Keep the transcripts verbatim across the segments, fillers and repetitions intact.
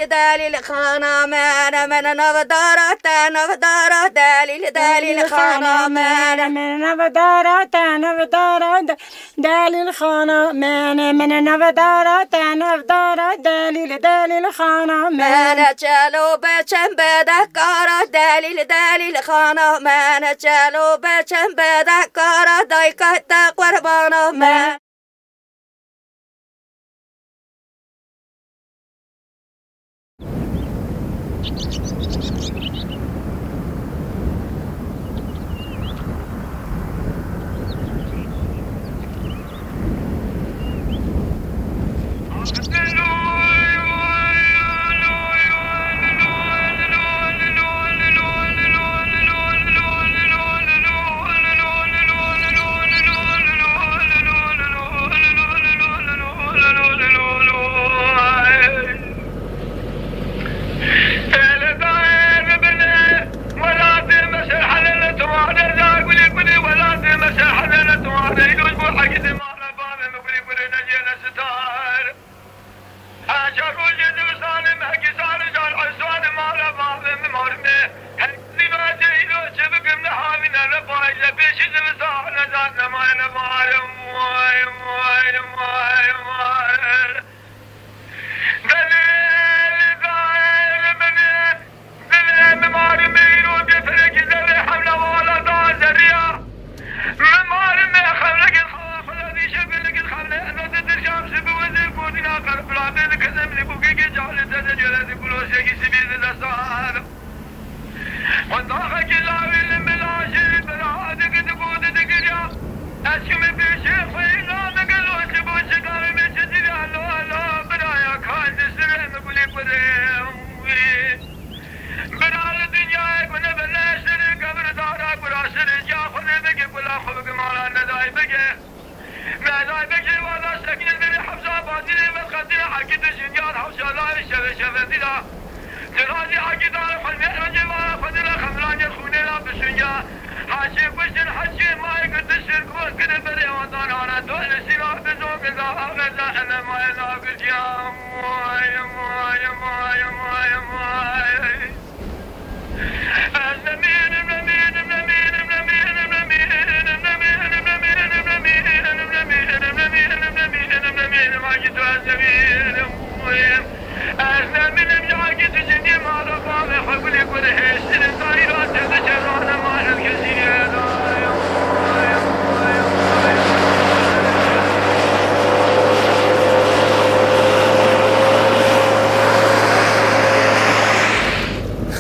Delîl xana min, min navdara te, navdara delîl, delîl xana min. Min navdara te, navdara de-, delîl xana min, min navdara te, navdara delîl, delîl xana min. Min çelo biçim bidehkara delîl, delîl xana min, çelo biçim bidehkara dayka te qurbana min.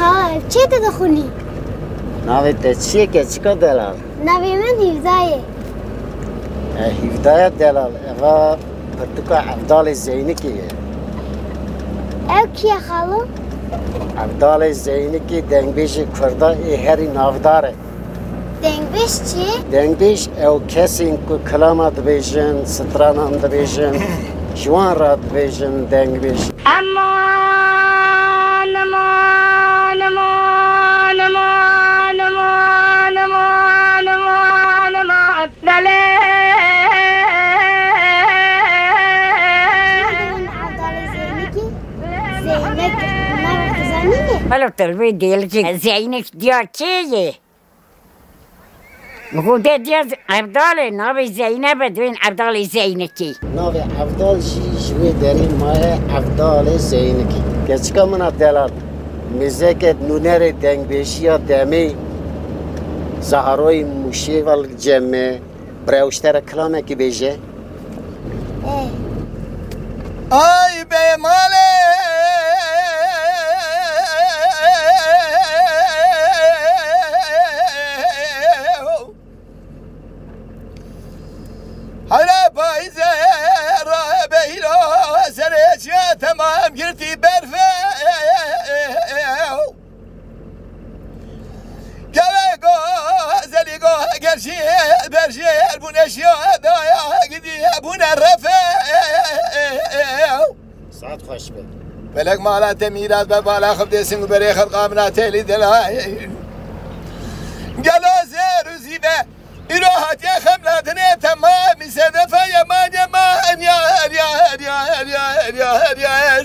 Xala, ev çi te dixwînî? Navê te çi ye keçika delal? Navê min Hîvda ye. E, Hîvdaya delal, eva pirtûka Evdalê Zeynikê ye. Ew kî ye xalo? Evdalê Zeynikê dengbêjê kurda ê herî navdar e. Dengbêj çi? Dengbêj ew kesên ku kilama dibêjin, stranan dibêjin, ji wan re dibêjin dengbêj. Aman, aman, aman, aman, aman, aman, aman, aman, aman, aman, aman, belê. Evdalê Zeynikê, Zeynek, navê te zanînî? Welo te li vê dêlikê Zeynek diya kê ye? Min got, de diya Evdal e, navê Zeynep e, dibên Evdalê Zeynekî. Navê Evdal jî ji wê derê maye, Evdalê Zeynekî. Keçika min a delal, mêzeke nûnerê dengbêjiya demê Zaharoyê Mûşê ve li cem me, bi rewşte re kilamekî bêje. Ê. Ay be malê. Hara payze ra beyra serê çiya temam girtî berfe. Gele go zelî go gerşî berşî bûne şiya daya gidî bûne refe. Saet xweş be. Felek mala te mîrat be bala xwe dê sing berê xelqa mina têlî delay. Gelo zer û zîve. Îro hatiye xemladinê temamî sedefe yeman yeman yar yar yar yar yar yar yar.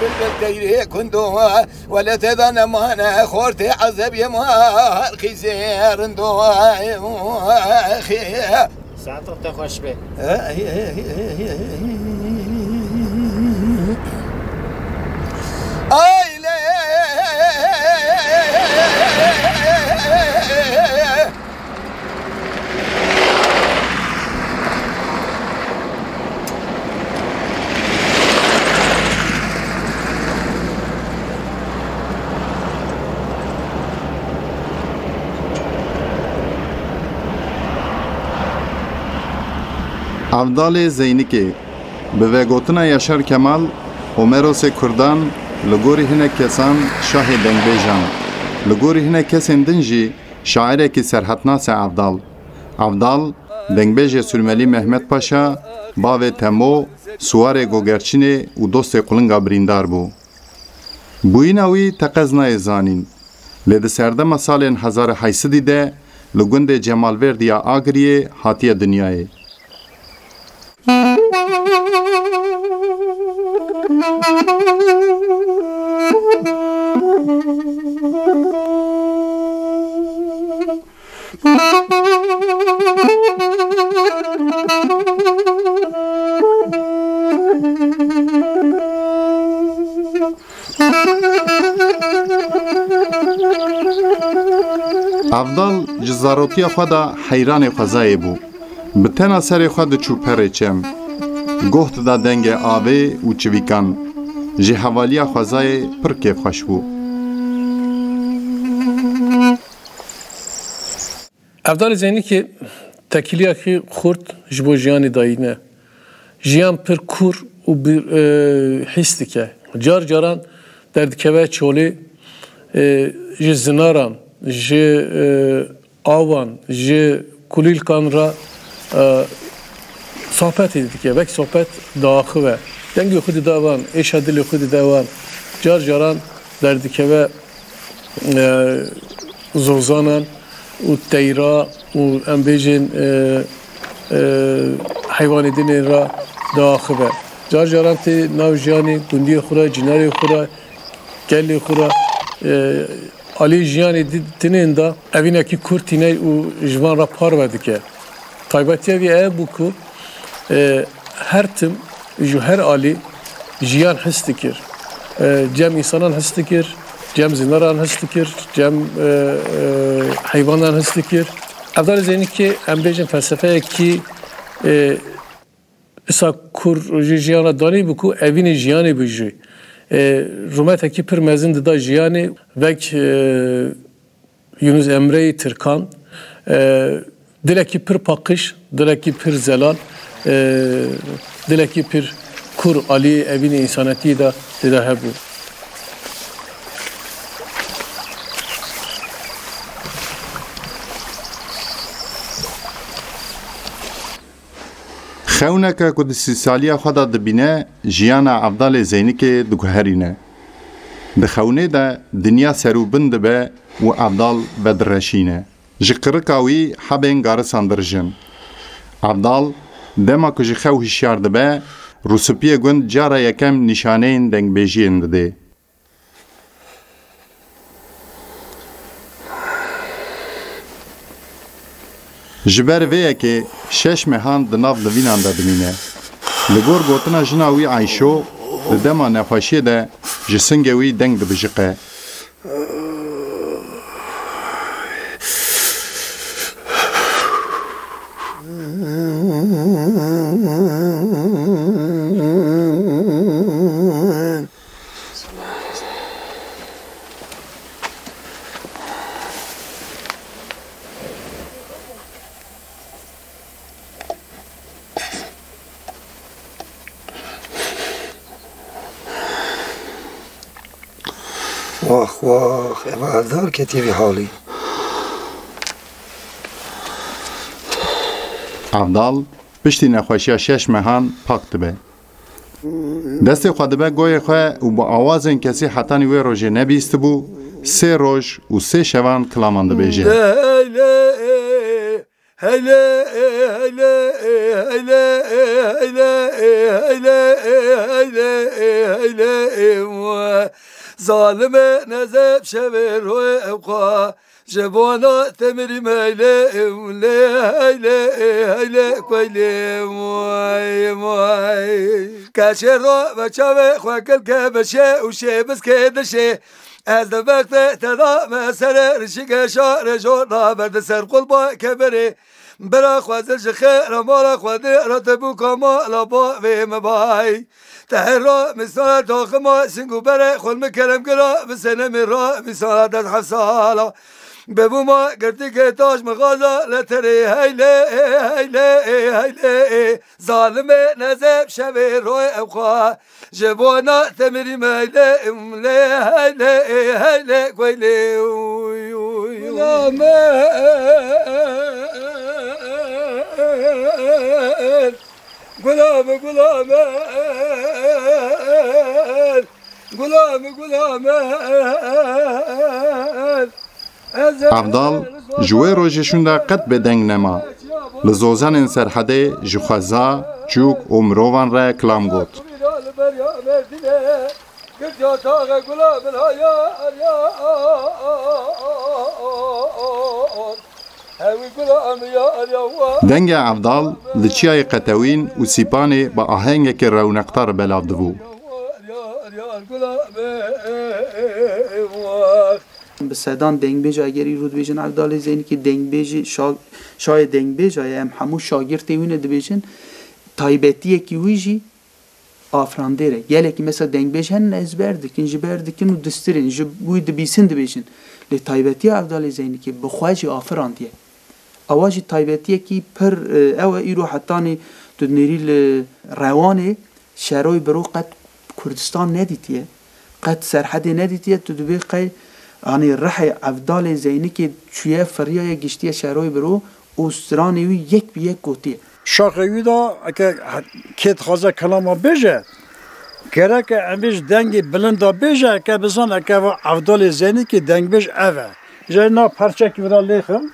bilbil teyrê kundo, wele te da nemane xortê ezebiyê ma her qîzê rindo. Saetek te xweş be. Ay lê. Evdalê Zeynikê. Bi vegotina Yaşar Kemal, Homerosê Kurdan, li gorî hinek kesan şahê dengbêjan, li gorî hinek kesên din jî şairekî serhetnas e Evdal. Evdal, dengbêjê Surmelî Mehmet Paşa, bavê Temo, siwarê Gogerçinê û dostê qulinga birîndar bû. Bûyîna wî teqez nayê zanîn, lê di serdema salên hezar û heyt sedî de li gundê Cemalvêrdî ya Agiriyê hatiye dinyayê. Evdal ji zarotiya xwe de heyranê xwezayê bû. Bi tena serê xwe diçû perê çem. Goh dida dengê avê û çivîkan. Ji hevaliya xwezayê pir kêfxweş bû. Evdalê Zeynikê tekiliyekî xurt ji bo jiyanê dayîne. Jiyan pir kûr û bi, e, hîs dike. Car caran derdikeve çolê, e, ji zinaran, ji, e, awan, ji kulîlkan re, e, sohbetê dike. Wek sohbet diaxive. Dengê xwe dide wan, êşa dilê xwe dide wan. Car caran derdikeve, e, zozanan û teyra û em bêjin, e, e, heywanê dinê re diaxive. Car caran tê nav jiyanê gundiyê xwe re, cînarê xwe re, gelê xwe re, e, alî jiyanê di-, dinên de evînekî kurt tîne û ji van re parve dike. Taybetiya vî ev bû ku, e, her tim ji her alî jiyan his dikir. E, cem însanan his dikir, cem zinaran his dikir, cem, e, e, heyvanan his dikir. Evdalê Zeynikê, em bêjin felsefeyekî, e, isa kûr ji jiyan re danî bû ku evînê jiyanê bû jî. E, rûmetekî pir mezin dida jiyanê, wek, e, Yunus Emreyê Tirkan, e, dilekî pir paqij, dilekî pir zelal, e, dilekî pir kûr alî evînê însanetiyê de tê de hebû. Xewneke ku di sîsaliya xwe de dibîne, jiyana Evdalê Zeynikê diguherîne. Di xewnê de dinya serûbin dibe û Evdal vedireşîne. Ji qirika wî hebên garisan dirijin. Evdal, dema ku ji xew hişyar dibe, rûspiyê gund cara yekem nîşaneyên dengbêjiyên didê. Ji ber vê yekê şeş mehan di nav nivînan de dimîne. Li gor gotina jina wî Ayşo, di dema nexweşiyê de ji singê wî deng dibijiqe. Wax wax, eva Evdal ketî vî halî. Evdal piştî nexweşiya şeş mehan pak dibe. Destê xwe dibe goyê xwe û bi awazên kesî hetanî wê rojê nebîstibû, sê roj û sê şevan kilaman dibêje. Heyle, heyle, heyle, zalime nezeb şevê royê ew xwe. Ji bona temirî meyle, lê heyle, heyle, kueylê, vay, vay. Keçê ro ve çavê xwe kilke beşê û şê biskê dişê. Ez di vextê te da me serê rişîke şarê jor da ber di ser qulba keberê. Bira xwe zil ji xêra mala xwe dê re te bû ka mala bavê me bay. Te her ra misala taxima sing û berê xwe mi kerem gira bi senemê ra misala dest heft sala. Bebû ma girtîkê taş mixaza le terê heylê, heylê, heylê. Zalimê nezeb şevê roy ew xwe. Ji bona temirî meylê, lê heylê, heylê, gueylê, uy, uy, uy. Gula me, gula me, gula me, gula me, gula me. Evdal ji wê rojê şûnde qet bêdeng nema. Li zozenên Serhedê ji xweza, çûk û mirovan re kilam got. Dengê Evdal li Çiyayê Qetewîn û Sîpanê bi ahengekî rewneqdar belav dibû. Bi sedan dengbêja, eger îro dibêjin Evdalê Zeynikê dengbêjî, şa-, şayê dengbêja ye, em hemû şagirtê wî ne dibêjin, taybetiyekî wî jî afirandêr e. Gelekî mesela dengbêj henin ezber dikin, ji ber dikin û distirên, ji wî dibîsin dibêjin. Lê taybetiya Evdalê Zeynikê bi xwe jî afirandiye. Ewa jî taybetiyekî pir, e, ew e, îro hetanî tu dinêrî li Rewanê şeroy biro qet Kurdistan nedîtiye, qet Serhedê nedîtiye, tu dibê qey, hanî rihê Evdalê Zeynikê çûye, firiyaye, giştiye şeroy biro û stranê wî yek bi yek gotiye. Şaxê wî de eke kê dixwaze kelama bêje, gereke em bêj dengê bilind de bêje, eke bizan eke va Evdalê Zeynikê dengbêj ev e. Ji na perçekî vira lêxim,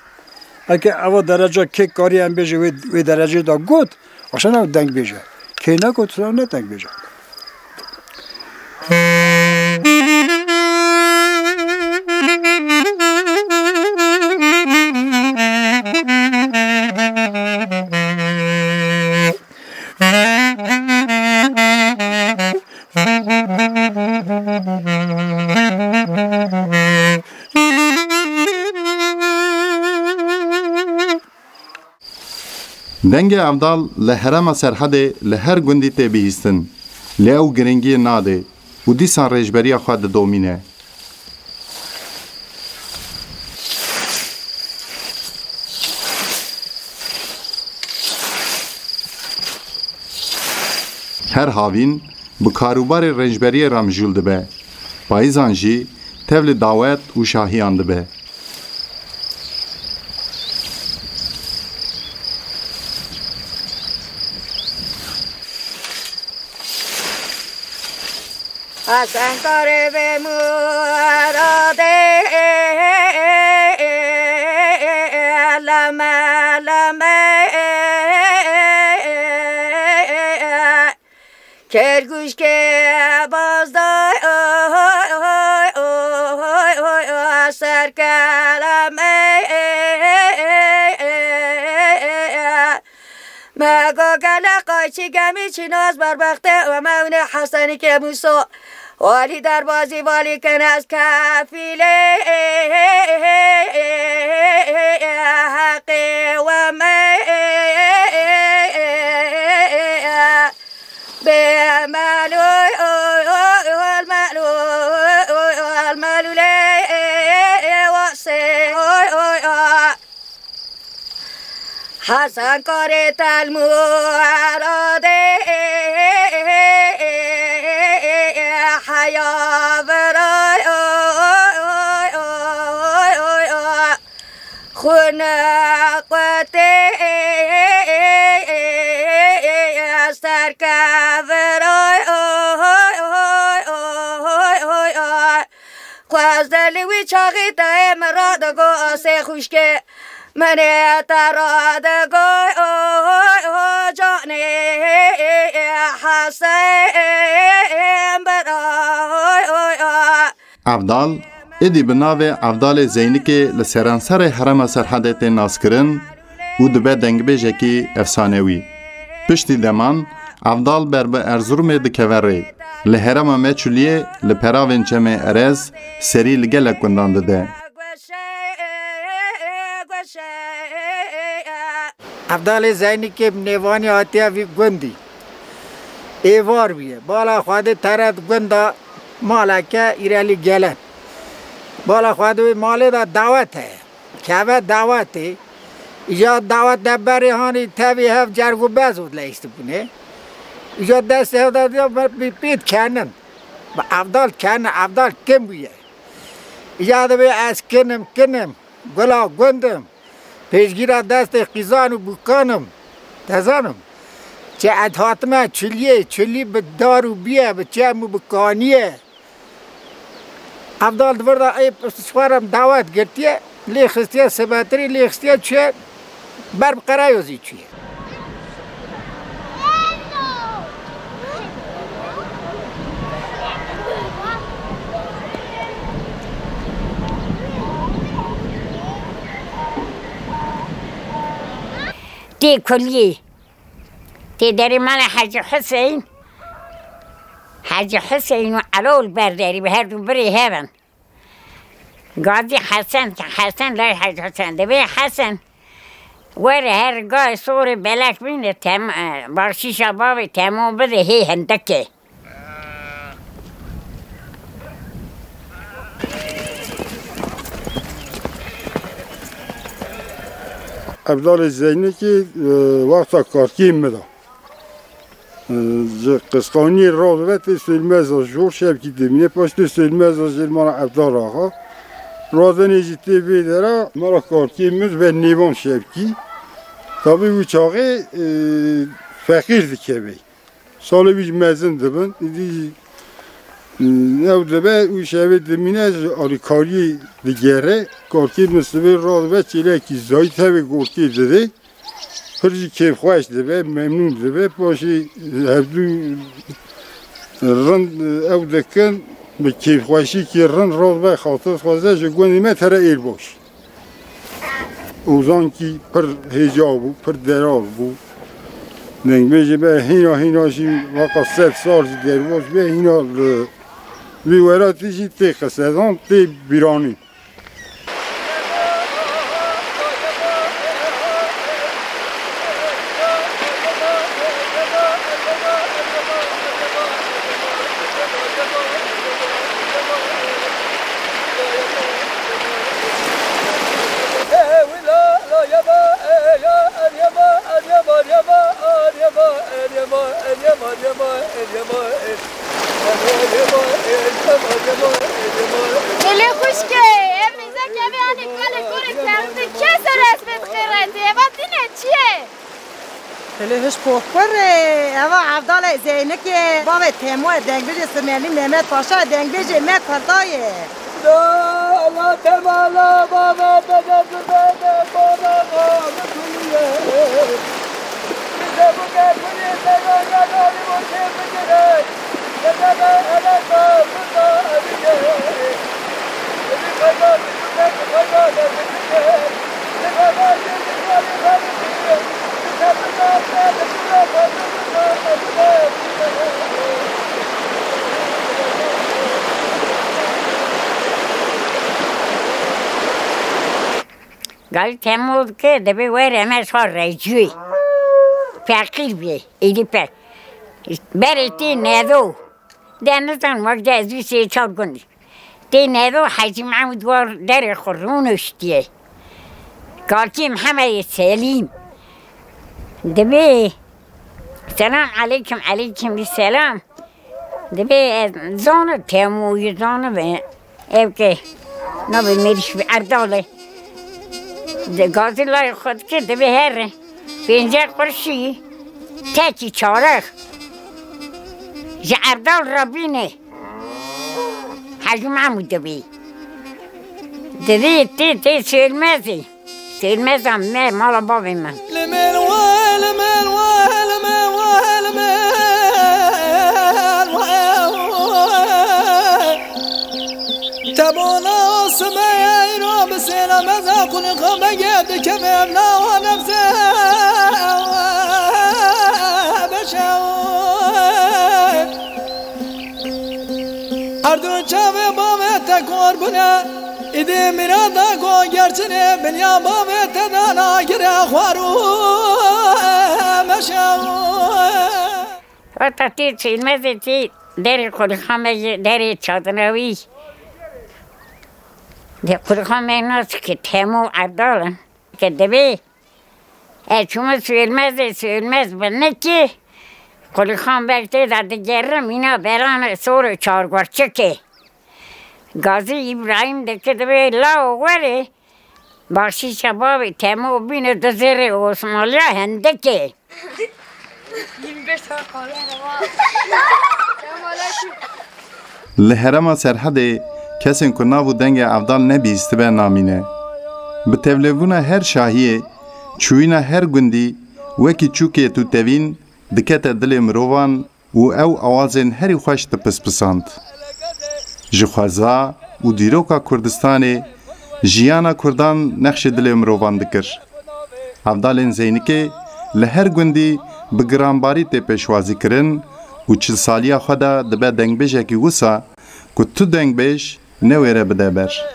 eke eva dereca kê karî em bêje wê, wê derecê de got, aşan ew dengbêj e. Kê negot, ne dengbêj e. Dengê Evdal li herêma Serhedê li her gundî tê bihîstin, lê ew giringiyê nade û dîsan rêjberiya xwe didomîne. Her havîn bi karûbarê rêjberiyê re mijûl dibe. Payîzan jî tevlî dawet û şahiyan dibe. Hasan karê vê muradê leme leme. Kergûşkê bazda, oy, oy, oy, oy, oy, serkeleme. Me go gele qayçî gemî çînas berbextê, we me hûnê Hesenî kê Mûso. Walî derbazî valî kenez kefîlê heqê we me. Bê melûl, melûl, melûlê wasê. Hesen karê telmû eradê heya vira. Hûn qutê ez terkevir, oy, oy, oy, oy, oy, oy. Xwezdelî wî çaxî te min radigo, sê xwişkê min ê te radigo, oy, oy, canê Hesên bir, oy, oy, oy. Evdal, êdî bi navê Evdalê Zeynikê li seranserê herêma Serhedê tê naskirin û dibe dengbêjekî efsanewî. Piştî deman, Evdal ber bi Erzurumê dikeve rê. Li herêma Meçûliyê li peravên Çemê Erez serî li gelek gundan dide. Evdalê Zeynikê bi nêvanî hatiye vî gundî. Êvar bûye. Bala Xwedê tere di gunda maleke îrelî gelen. Bala Xwedê wê malê de dawet heye. Keve dawetê. Îca dawet de berê hanî tevî hev cerg û bez û leyîstibûnê. Îca destê hev de diya bi pêt kenin. Bi Evdal kenin, Evdal kin bûye. Îca dibê ez kinim, kinim. Gula gund im, pêşgîra destê qîzan û bûkan im. Te zanim, çi ez hatime çiliyê, çilî bi dar û bîye, bi çem û bi kanî ye. Evdal di vir de ê ji xwe re dawet girtiye, lê xistiye sibetirî, lê xistiye çûye ber bi Qereyozî çûye. Tê kuliyê, tê derê mala Hecî Huseyn, Hecî Huseyn û Elo li ber derî bi her du birê hev in. Gazî Hesen, Hesen lay Hecî Hesen, dibê Hesen were her gayê sorê belek bîne, tem-, e, baxşîşa bavê Temo bide hê hindikê. Evdalê Zeynikê, e, wexta karkê min de. Ji Qisqaniyê radibe tê Sêlmeza Jor şevkî dimîne, paş tê Sêlmeza Jêr mala Evdal Axa. Radenê jî tê vê dera mala karkê min ve nêvan şevkî. Tabî wî çaxê, e, feqîr dikeve. Salê wî jî mezin dibin. Îdî jî, e, ew dibe, wî şevê dimîne ji alîkariyê digere. Karkê min sibê radibe çêlekî zayî tevê gorkê didê. Pir jî kêfxweş dibe, memnûn dibe. Paşê hevdû rind ew dikin, bi kêfxweşîkî rind radibe xatir dixwaze ji gundê me tere êr baş. Ozan kî pir hêja bû, pir delal bû. Dengbêjê me hîna hîna jî weka sed sal jî derbas be, hîna li vî welatî jî tê qisedan, tê bîranîn. Gelê xwişkê, ev mîzek, ev ê anî kalê korê kerdin. Kê ser ez pê dixêretê? Eva tîne çi ye? Gelê hiş poxkur e. Eva Evdalê Zeynikê, bavê Temo ye, dengbêjê Simerlî Mehmet Paşa ye, dengbêjê me Kurda ye. La, la, temala, baba, bede, bede, baba, baba, kuliye. Bize bu kadar kuliye, sen o kadar bu şey bitirir. Bede, bede, bede, baba, baba, kuliye. Bede, bede, bede, baba, baba, kuliye. Bede, bede, bede, baba, kuliye. Gel Temmuz ke dibê were me şa rejûyê. Feqîr bê, êdî pe-, berê tê nedo. De nizan wek de ez wî sê çar gund. Tê nedo Hecî Mehmûd war derê xwe rûniştiye. Kalkê Mihemedê Selîm. Dibê, selam aleykum, aleykum selam. Dibê, ez zana Temûyî zanibe. Ev ke nabê mêrîş bi Erdal e. Di gazî layê xwe dikir, divê here. Pênceh qurşî, tekî çarix. Ji Evdal re bîne. Hecî Mehmûd divê. Divê tê, tê Sêlmezê. Sêlmeza me, mala bavê min. Li mêl we, li mêl we, li mêl we, li mêl we. Tebona simeyê îro bi sêla meza qulixa me gê dikeve evna wa nefse beşe. Her du çavê bavê te kor bûne, îdî mîra da ku gerçinê, bilya bavê te da nagire xwar û meşe. Heta tê Sêlmezê tê derê qulixa me ji derê çadira wî. Dê qulixa me nas ki Temo Evdal in. Ke divê ez çûme Sêlmezê, Sêlmez binekê, qulixan ber tê de digerim, îna beran sor û çargorçikê. Gazî Îbrahîm dike divê law werê, baxşîşa bavê Temo bîne du zêrê Osmaliya hindikê. Li herêma Serhedê kesên ku nav û dengê Evdal nebihîstibe namîne. Bi tevlêbûna her şahiyê, çûyîna her gundî wekî çûkê tûtevîn dikete dilê mirovan û ew awazên herî xweş dipispisand. Ji xweza û dîroka Kurdistanê jiyana Kurdan nexşê dilê mirovan dikir. Evdalên Zeynikê li her gundî bi giranbarî tê pêşwazîkirin û çil saliya xwe de dibe dengbêjekî wisa ku tu dengbêj newêre bide ber.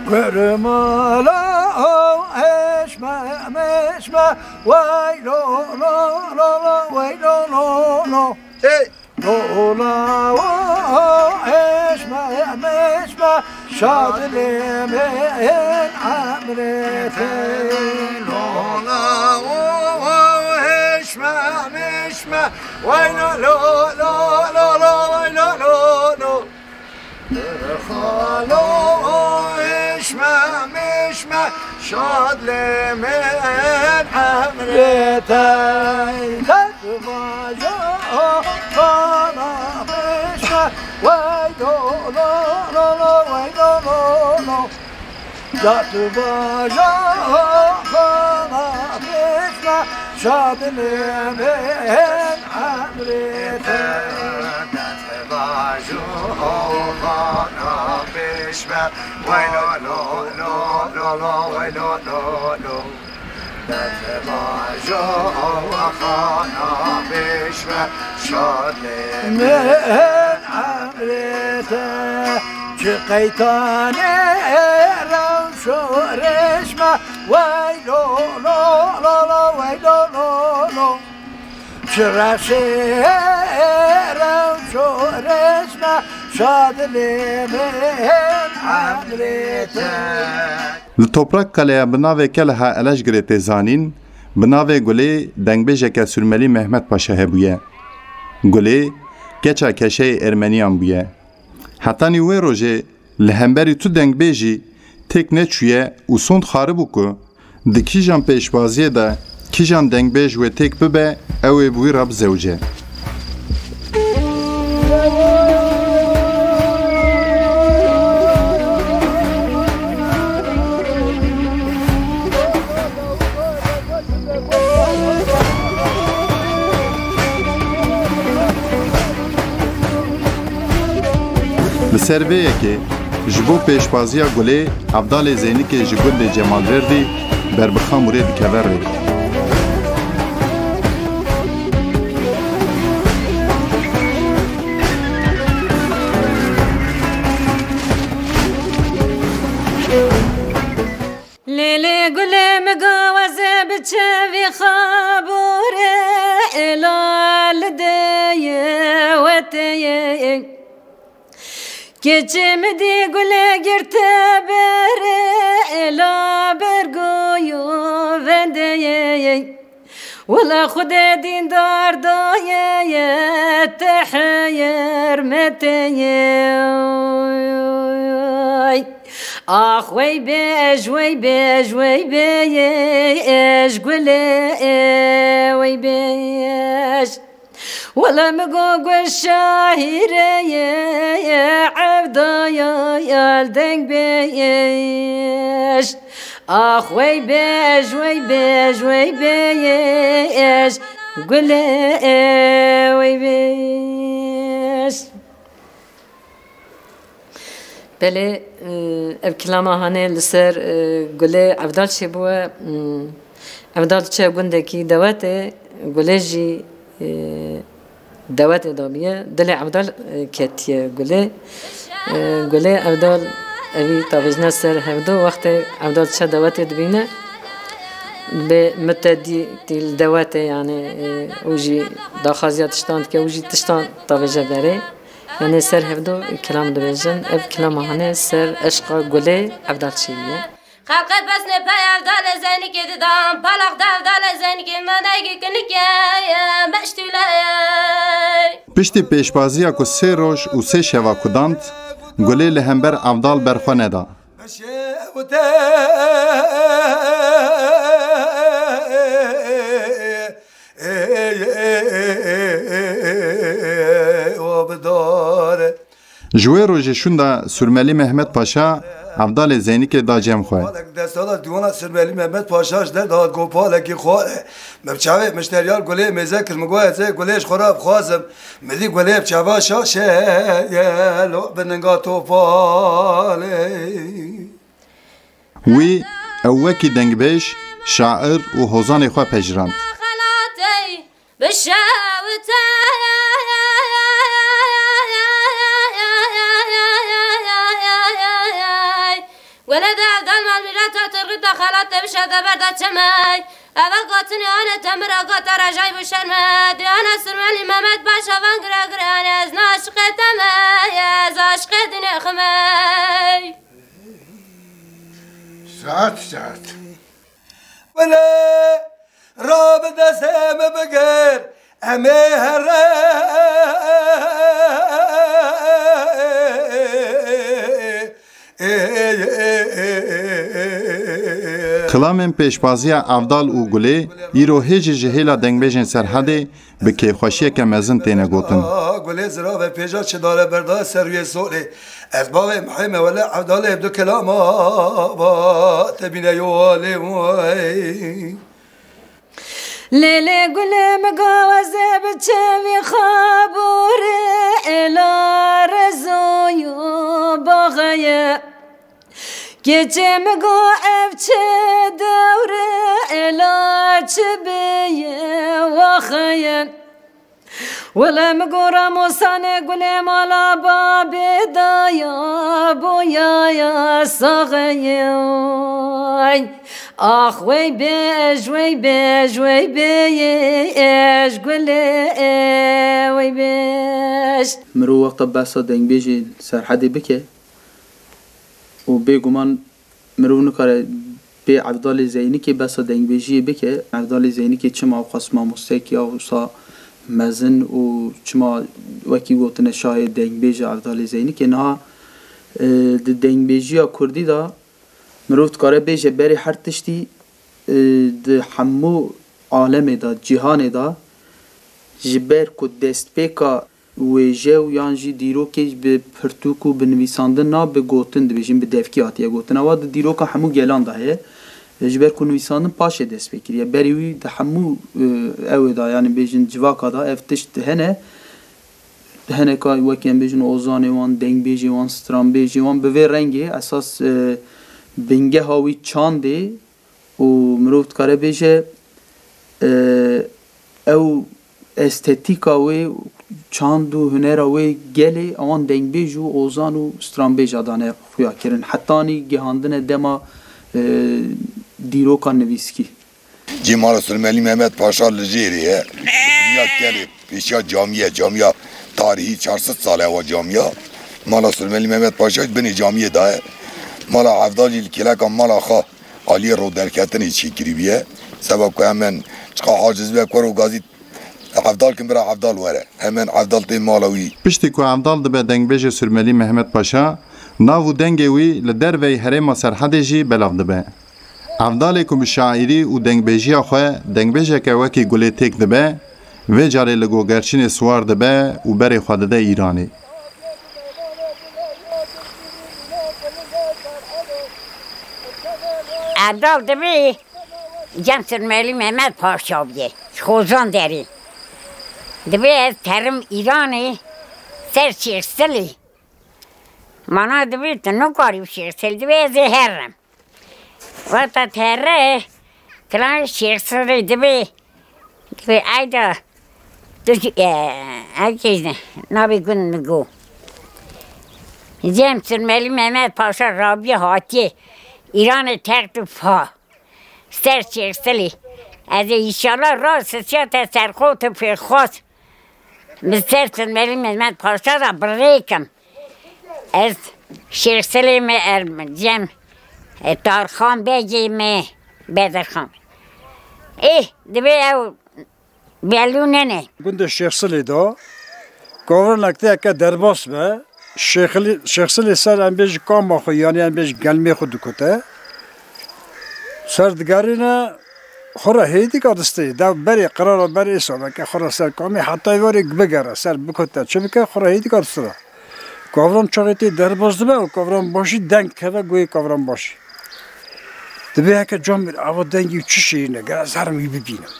Kurmala o eşme meşme, vay lo lo lo lo, vay lo lo lo. Hey! Lo la o eşme meşme, şad lê min emrê te. Lo la o eşme meşme, vay lo lo lo lo lo, vay lo lo lo. Xalo eşme meşme, şad lê min emrê te. Dest bajo xana meşme, vay lo lo lo lo, vay lo lo lo. Dest bajo xana meşme, şad lê min emrê te. Bajo xana pêşme, way lo lo lo lo lo, way lo lo lo. Dete bajo xana pêşme, şad lê min emrê te. Çi qeytanê rewş û rêşme, way lo lo lo lo, way lo lo lo. Çiraşê rewş û rêşme, şad lê min emrê te. Li Toprak Kaleya bi navê Keleha Eleşgirê tê zanîn, bi navê Gulê dengbêjeke Surmelî Mehmet Paşa hebûye. Gulê keça keşeyê Ermeniyan bûye. Hetanî wê rojê li hemberî tu dengbêjî têk neçûye û sond xaribû ku di kîjan pêşbaziyê de kîjan dengbêj wê têk bibe, ew ê bi wî re bizewce. Li ser vê yekê ji bo pêşbaziya Gulê, Evdalê Zeynikê ji gundê Cemalrêrdî ber bi Xamûrê dikeve rê. Lê lê gulê min go ez ê Çevî xabûrê êla li dêyê weteyê. Keçê min dî gulê girte berê êla bergoyo vendeyê. Wela Xwedê dîndar dayê ye te heyr meteyê. Ax wey bêj, wey bêj, wey bêj gulê, wey bêj. Wela min got gul şahîrê ye, evdaya yal deng bêj. Ax wey bêj, wey bêj, wey bêj gulê, wey bêj. Belê, e, ev kilama hanê li ser, e, gulê Evdal çêbûye. Hmm, Evdal diçe gundekî dewetê, gulê jî, e, dewetê de bûye. Dilê Evdal, e, ketiye gulê. E, gulê Evdal evî tavêjne ser hevdo. Wextê Evdal diçe dewetê dibîne, bê mitedî tî li dewetê, yani, e, û jî daxwaziya tiştan dike, û jî tiştan tavêje berê. Yanê ser hevdo kilam dibêjin. Ev kilama hane ser eşqa gulê Evdal çêbûye. Xelqê pesnê pey Evdalê Zeynikê didan, palaq de Evdalê Zeynikê manegî kinikê, meştûlê. Piştî pêşbaziya ku sê roj û sê şeva ku dand, gulê li hember Evdal berxwe neda. Beşê ew te Ji wê rojê şûnda Surmelî Mehmet Paşa Evdalê Zeynikê da cem xwe. Palek destala dîwana Surmelî Mehmet Paşa ji der dihat got palekî xware. Me bi çavê mişteriyar gulê mêze kir, min got ez ê gulê ji xwe re bixwazim. Min dî gulê bi çava şaş e, lo bi ninga topalê. Wî ew wekî dengbêj, şair û hozanê xwe pejirand. Xelatê bişewite. Gulê de Evdal mal mîrata tirxîta xelatê bişewite berda çemey. Eva gotinê anê te min ra gota rejay bû şerme. Diyana Surmelî Mehmet Paşa van gire gire anê ez ne aşiqê te me, ez aşiqê dînê xwe me. Saet, saet. Wele, ra bi destê min bigir, em ê here. Kilamên pêşbaziya Evdal û Gulê îro hê jî ji hêla dengbêjên Serhedê bi kêfxweşiyeke mezin têne gotin. Gulê zirave pêja çi dare berdaye ser rûyê solê. Ez bavê mihê me wele Evdalê bi du kilama ba te bîne yo lê way. Lê lê gulê min gawezê bi çevî xabûrê êla rezoyo baxeye. Keçê min go ev çi dewre êla çi bêye waxeye. Wele min go Ramosanê gulê mala babê daya boyaya saxeye. Ax wey bêj, wey bêj, wey bêj gulê, wey bêj. Mirov wexta behsa dengbêjê Serhedê bike û bêguman mirov nikare bê Evdalê Zeynikê behsa dengbêjiyê bike. Evdalê Zeynikê çima ew qas mamostekî ya wisa mezin û çima wekî gotine şahê dengbêj e Evdalê Zeynikê. Niha, e, di dengbêjiya kurdî de mirov dikare bêje berê her tiştî, e, di hemû alemê de, cîhanê de ji ber ku destpêka wêje û yan jî dîrokê bi pirtûk û bi nivîsandin na, bi gotin dibêjin, bi devkî hatiye gotin. Ewa di dîroka hemû gelan de heye. Ji ber ku nivîsandin paşê dest pê kiriye. Berî wî di hemû, e, ew ê de, yani bêjin civaka de ev tişt hene. Hineka wekî em bêjin ozanê wan, dengbêjê wan, stranbêjê wan bi vê rengê esas, e, bingeha wî çandê û mirov dikare bêje, e, ew estetîka wê, çand û hunera wê gelê ewan dengbêj û ozan û stranbêja dane xuya kirin. Hetanî gihandine dema, e, dîroka nivîskî. Cî mala Surmelî Mehmet Paşa li jêrê ye. Dinya kelê pêşiya camî ye, camiya tarîhî çar sed sal e wa camiya. Mala Surmelî Mehmet Paşa binê camiyê de ye. Mala Evdal jî li kêleka mala xwe aliyê rû derketinê çêkirî bûye. Seba ku hemen çiqa aciz be, kuro gazî Evdal kin bira Evdal were. Hemen Evdal tê mala wî. Piştî ku Evdal dibe dengbêjê Surmelî Mehmet Paşa, nav û dengê wî li derveyî herêma Serhedê jî belav dibe. Evdalê ku bi şaîrî û dengbêjiya xwe dengbêjeke wekî Gulê têk dibe, vê carê li Gogerçînê siwar dibe û berê xwe dide Îranê. Evdal dibê cem Surmelî Mehmet Paşa bûye, ji Xozan derê. Dibê ez terim Îranê ser Şêxsilê. Mana dibê tu nikarî bi Şêxsilê, dibê ez ê herim. Wexta tere, kilan Şêxsilê dibê, dibê ayda, tu, e, erkê navê gund mi go. Cem Surmelî Mehmet Paşa rabiye hatiye Îranê text û pa. Ser Şêxsilê. Ez ê înşallah rast sisya te serxot û pêxwas. Min ser Surmelî Mehmet Paşa da birêkim. Ez Şêxsilê me er cem, e, Tarxan Begê me Bedirxan. Ê, dibê ew belû nene. Gundê Şêxsilê de, gavrinek te ke derbas be, Şêxilî-, Şêxsilê ser em bêjî kama xwe, yanî em bêjî gelmê xwe dikute. Ser digerîne, xwe re hêdîka distê. Dev berê qirara berê sor, ke xwe re ser kamê, heta êvarê bigere, ser bikute, çi bike, xwe re hêdîka distê de. Kavran çaxê tê derbas dibe û kavran başî deng keve goyê kavran başî. Dibê heke camêr ava dengî çi şêrîn e, gere ez herim wî bibînim.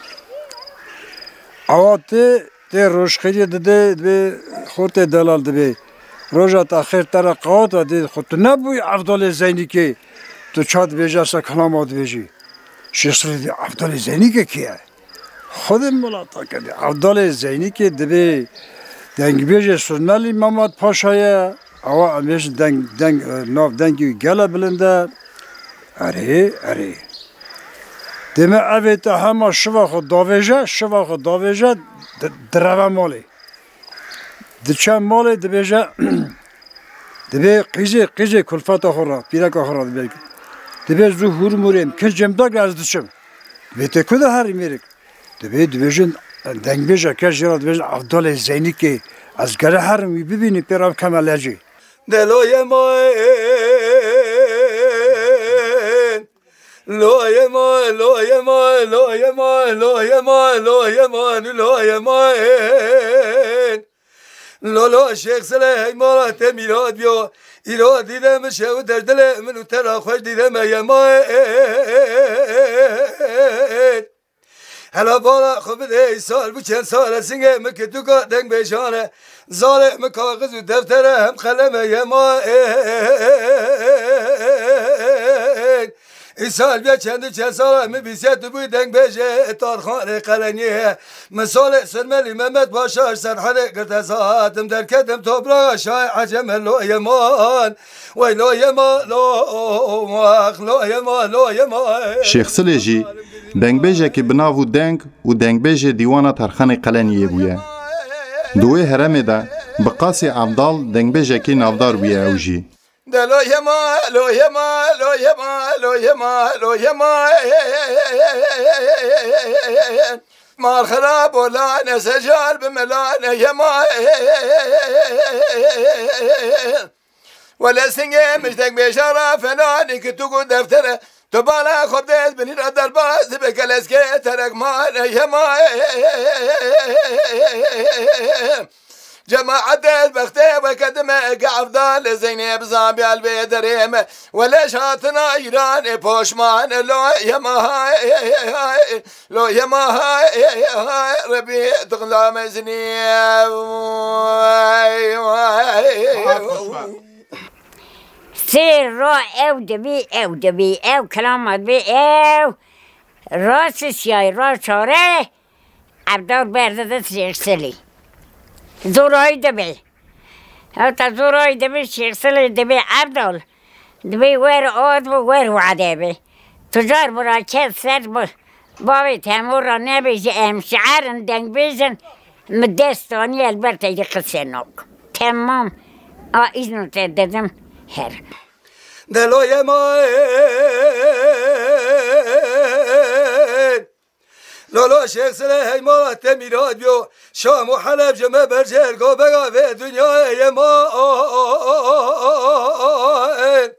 Awa tê, tê rojxêriyê didê, dibê xortê delal dibê. Roja te xêr te re qewat ve dê xwe tu nebûyî Evdalê Zeynîkê, tu ça dibêje se kilama dibêjî. Şêxsilê dê Evdalê Zeynîkê kê ye? Xwedê mala te kedê. Evdalê Zeynîkê dibê dengbêjê Surmelî Mehmet Paşa ye. Awa em bêjin deng, deng, e, nav dengî wî gele bilind e. Erê, erê. Dê me evê te hema şiva xwe davêje, şiva xwe davêje, di-, direve malê. Diçe malê dibêje, dibê qîzê, qîzê kulfeta xwe re, pîreka xwe re dibê. Dibê zû hûr mûrêm, kincêm dagre ez diçim. Dibê tê ku de herî mêrik. Dibê dibêjin, dengbêjeke jê re dibêjin Evdalê Zeynîkê, ez gere herim wî bibînim pê re bikeme lecê. De loyê ma ên, loyê ma, loyê ma, loyê ma, loyê ma, loyê ma, loyê ma ên. Lolo Şêxsilê hey mala te mîrat biyo. Îro dîde min şew der dilê min û te ra xweş dîde me ye ma ên. Hela bala xwe bidê îsal bû çend sal e singê min ki tu ka dengbêjan e. Zalê min kaxiz û deftere hem qeleme ye ma ên. Îsal bê çend û çend sala min bîse tu bûyî dengbêjê Tarxanê Qeleniyê. Min solê Sirmelî Mehmet Paşa ji Serhedê girte zad. Em derketim toprağa şahê Ecem e loyê man. Wey loyê ma, lo, wax, loyê ma, loyê ma. Şêxsilê jî dengbêjekî bi nav û deng û dengbêjê Dîwana Tarxanê Qeleniyê bûye. Di wê heremê de bi qasî Evdal dengbêjekî navdar bûye ew jî. De loyê ma, loyê ma, loyê ma, loyê ma, loyê ma. Mar xirab olan e secal bi melane yema. Wele singê min ji dengbêjan ra felanî ki tu ku deftere, tu bala xwe bidê binî ra derbas dibe keleskê terek mane yema. Cemaet ez bextê weke dime ke Evdal Zeynê bi zabiya li vê derê me. Wele ji hatina Îranê poşman e lo yema, lo yema, Rebî dixla mezinî. Sê ro ew dibî, ew dibî, ew kilama dibî, ew ro sisiyayî, ro çare. Evdal berde dest Şêxsilî. Zorayî dibe. Heta zorayî dibe Şêxsilî dibe Evdal. Dibe wer ot bi wer wade bi. Tucar bira kes ser bi. Bavê Temûra nebêje, em şair in, dengbêj in, min dest anî, elbet êdî qisê nakim. Temam. A îzno te dedim, her. Deloyê ma ên. Lolo Şêx Silêhey mala te mîrad biyo. Şam û Heleb ji me berjêr go bega vê dinyayê ye ma ên.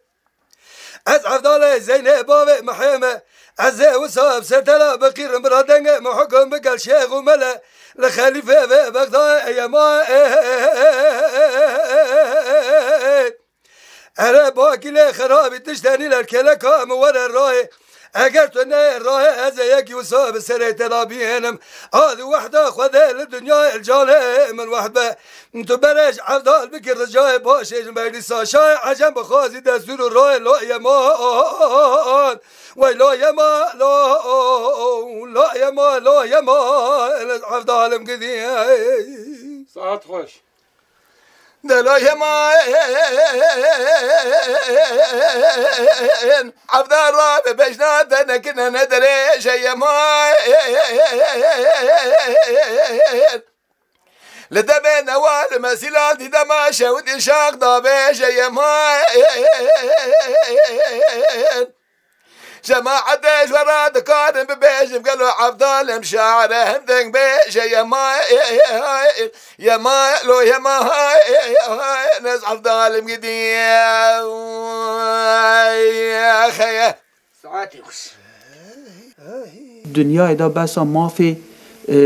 Ez Evdalê Zeynê bavê Mihê me. Ez ê wisa bi sertela biqîrim, bira dengê min hukum bigel şêx û mele. Li xelîfê vê Bexdayê ye ma ên. Ere bakîlê xerabî tiştenî ler keleka min were rayê. Eger tu neyê rayê ez ê yekî wisa bi serê te de bihênim. Ad û wehda Xwedê li dinyayê li canê min weht be. Tu berê ji Evdal bikî ricayê paşê ji Meclîsa Şayê Ecem bixwazî destûr û rayê lo yeman. Wey lo yema lo, lo yema lo yema. Ez Evdalim gidî. Saet xweş. Delo yeman, Evdal ra be bejna de nekine ne derê je yeman. Li demê newa li mesîlan dî dema şewitî şax da be je yeman. Cemaetê ji we re dikarim bibêjim gelo Evdal em şair e hem dengbêj e yema, yema, lo yema, ez Evdal em gidî. Xeye. Saetê xweş. Dinyayê de behsa mafê, e,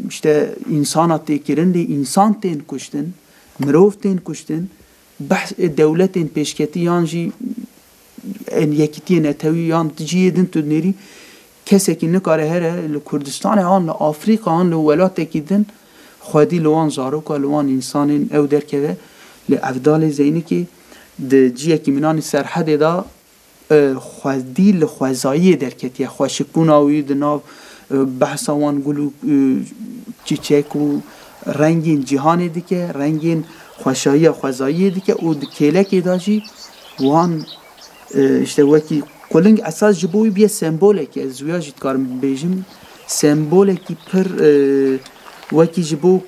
işte, însana tê kirin, lê însan tên kuştin, mirov tên kuştin, behs, e, dewletên pêşketî yan jî, e, yekîtiyên netewî yan cihê din tu dinêrî, kesekî nikare here li Kurdistanê an li Afrîka an li welatekî din xwedî li wan zaroka, li wan însanên ew derkeve. Lê Evdalê Zeynikê di cihekî minanî Serhedê de e, xwedî li xwezayiyê derketiye. Xweşikbûna wî di nav, e, behsa wan gul û, e, çiçek û rengên cîhanê dike, rengên xweşayiya xwezayiyê dike û di kêlekê de jî wan, e, işte wekî quling esas ji bo wî bûye sembolekî, ez wiya jî dikarim bibêjim, sembolekî pir, e, wekî ji bo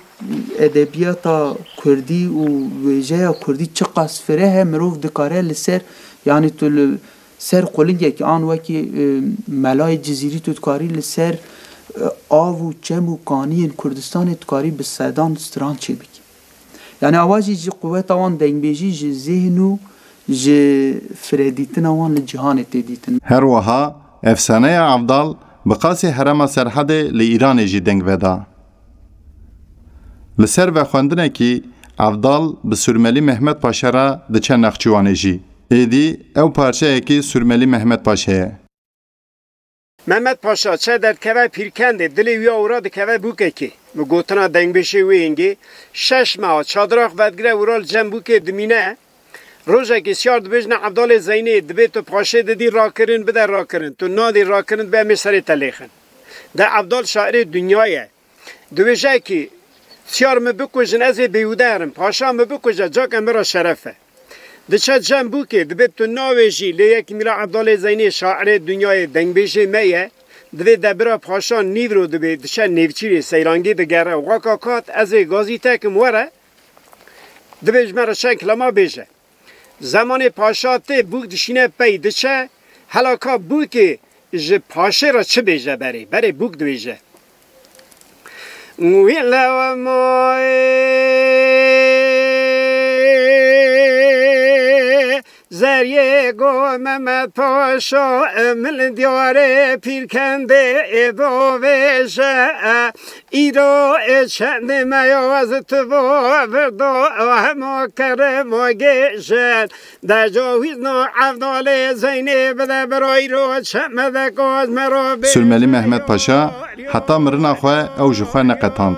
edebiyata kurdî û wêjeya kurdî çiqas fireh e, mirov dikare li ser, yanî tu li ser qulingekî an wekî, e, melayê Cizîrî tu dikarî li ser, e, av û çem û kaniyên Kurdistanê dikarî bi sedan stran çêbikî. Yanî awa jî ji quweta wan dengbêjî ji zihn û ji firedîtina wan li cîhanê tê dîtin. Her wiha efsaneya Evdal bi qasî herêma Serhedê li Îranê jî deng veda. Li ser vexwendinekî Evdal bi Surmelî Mehmet Paşa re diçe Nexçiwanê jî. Êdî ew parçeyekî Surmelî Mehmet Paşa ye. Mehmet Paşa çe derdikeve Pîrkendê, dilê wî awira dikeve bûkekê. Bi gotina dengbêjê wê yingê, şeş meha çadira xwe vedigire wira li cem bûkê dimîne. Rojekê siyar dibêjne Evdalê Zeynê, dibê tu paşê didî rakirin, bide rakirin. Tu nadî rakirin, dibê em ê serê te lêxin. De Evdal şairê dinya ye. Dibêje kî, siyar min bikujin, ez ê bêwûde herim. Paşa min bikuje, cake min re şeref e. Diçe cem bûkê, dibê tu navêjî, lê yekî Mîra Evdalê Zeynê şairê dinyayê dengbêjê me ye. Divê debira paşa nîvro dibê, diçe nêvçîrê seyrangî digere. Waka kat ez ê gazîtekim were, dibê ji me re çend kilama bêje. Zemanê paşa tê, bûk dişîne pey, diçe, hela ka bûkê ji paşê re çi bêje berê? Berê bûk dibêje. Wî lewe mayê zeriyê go Mehmet Paşa, min li diyarê Pîrkendê bavêje. Îro çendê me ya ez tu va virda hema kerema gêjin. Decawîz na Evdalê Zeynê bide bira îro çend me de gaz me ra bê. Surmelî Mehmet Paşa heta mirina xwe ew ji xwe neqetand.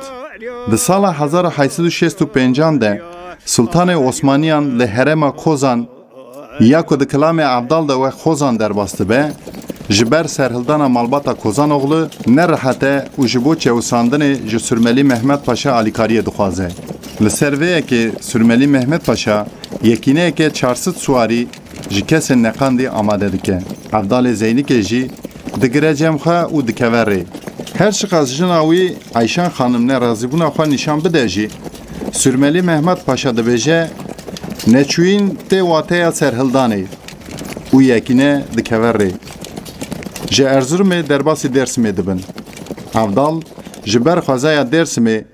Di sala hezar û heyt sed û şêst û pêncan de Sultanê Osmaniyan li herêma Kozan ya ku di kilamê Evdal de wek Xozan derbas dibe, ji ber serhildana malbata Kozanoğlu ne rehet e û ji bo çewisandinê ji Surmelî Mehmet Paşa alîkariyê dixwaze. Li ser vê yekê Surmelî Mehmet Paşa yekîneyeke çar sed siwarî ji kesên neqandî amade dike. Evdalê Zeynikê jî Digire cem xwe û dikeve rê. Her çiqas jina wî Eyşan Xanim nerazîbûna xwe nîşan bide jî, Surmelî Mehmet Paşa dibêje, neçûyîn tê wateya serhildanê û yekîne dikeve rê. Ji Erzirumê derbasî Dêrsimê dibin. Evdal ji ber xwezaya Dêrsimê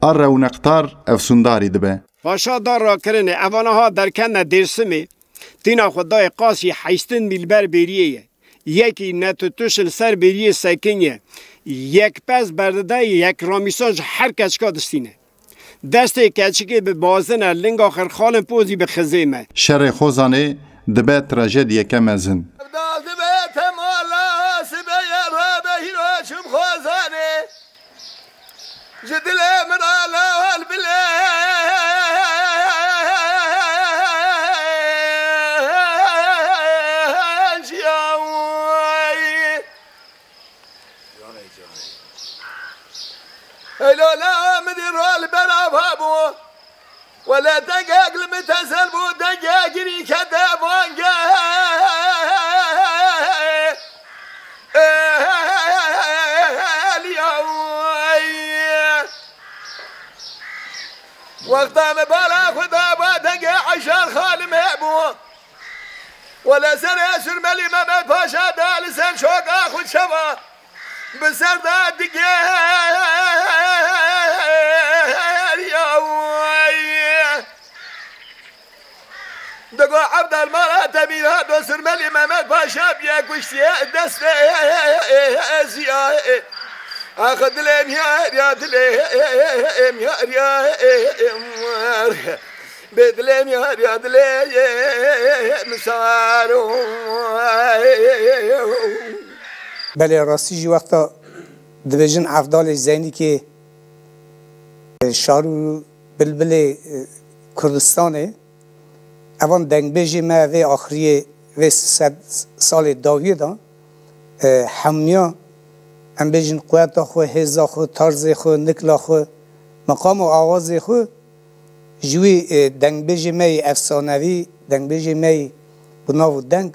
a rewneqdar efsûndarî dibe. Paşa da rakirinê, evana ha derketine Dêrsimê, tîna xwe dayê qasî heştin mîl ber bêriyê ye. Yekî netutuşil ser bêriyê sekin ye. Yek pez berdide, yek ramîsan ji her keçika distîne. Destê keçikê bi bazin e, linga xirxalin pozî bi xizê me. Şerê Xozanê dibe trajediyeke mezin. Evdal dibe temala, sibe ye rabe hîro çim Xozanê. Ji dilê min re lal bile ciya wî. Ey lala min dî rol bera bû. Wele dengek li min tezel bû, dengek girî kete vange. Eliya. Wexta me bala xwe da ba dengê Eyşan Xanim hebû. Wele serê Surmelî Mehmet Paşa da li ser çoka xwe çava. Bi ser de digeriya. Digo Evdal mala te bîra do Surmelî Mehmet Paşa biye kuştiye destê ziya. Ax dilê miyar ya dilê miyar ya. Bê dilê miyar ya dilê miyar. Belê rastî jî wexta dibêjin Evdalê Zeynîkê, şar û bilbilê Kurdistanê, evan dengbêjê me vê axiriyê vê sed salê dawiyê de, e, hemiya em bêjin quweta xwe, hêza xwe, tarzê xwe, nikla xwe, meqam û awazê xwe ji wî, e, dengbêjê me yê efsanevî, dengbêjê me yê bi nav û deng,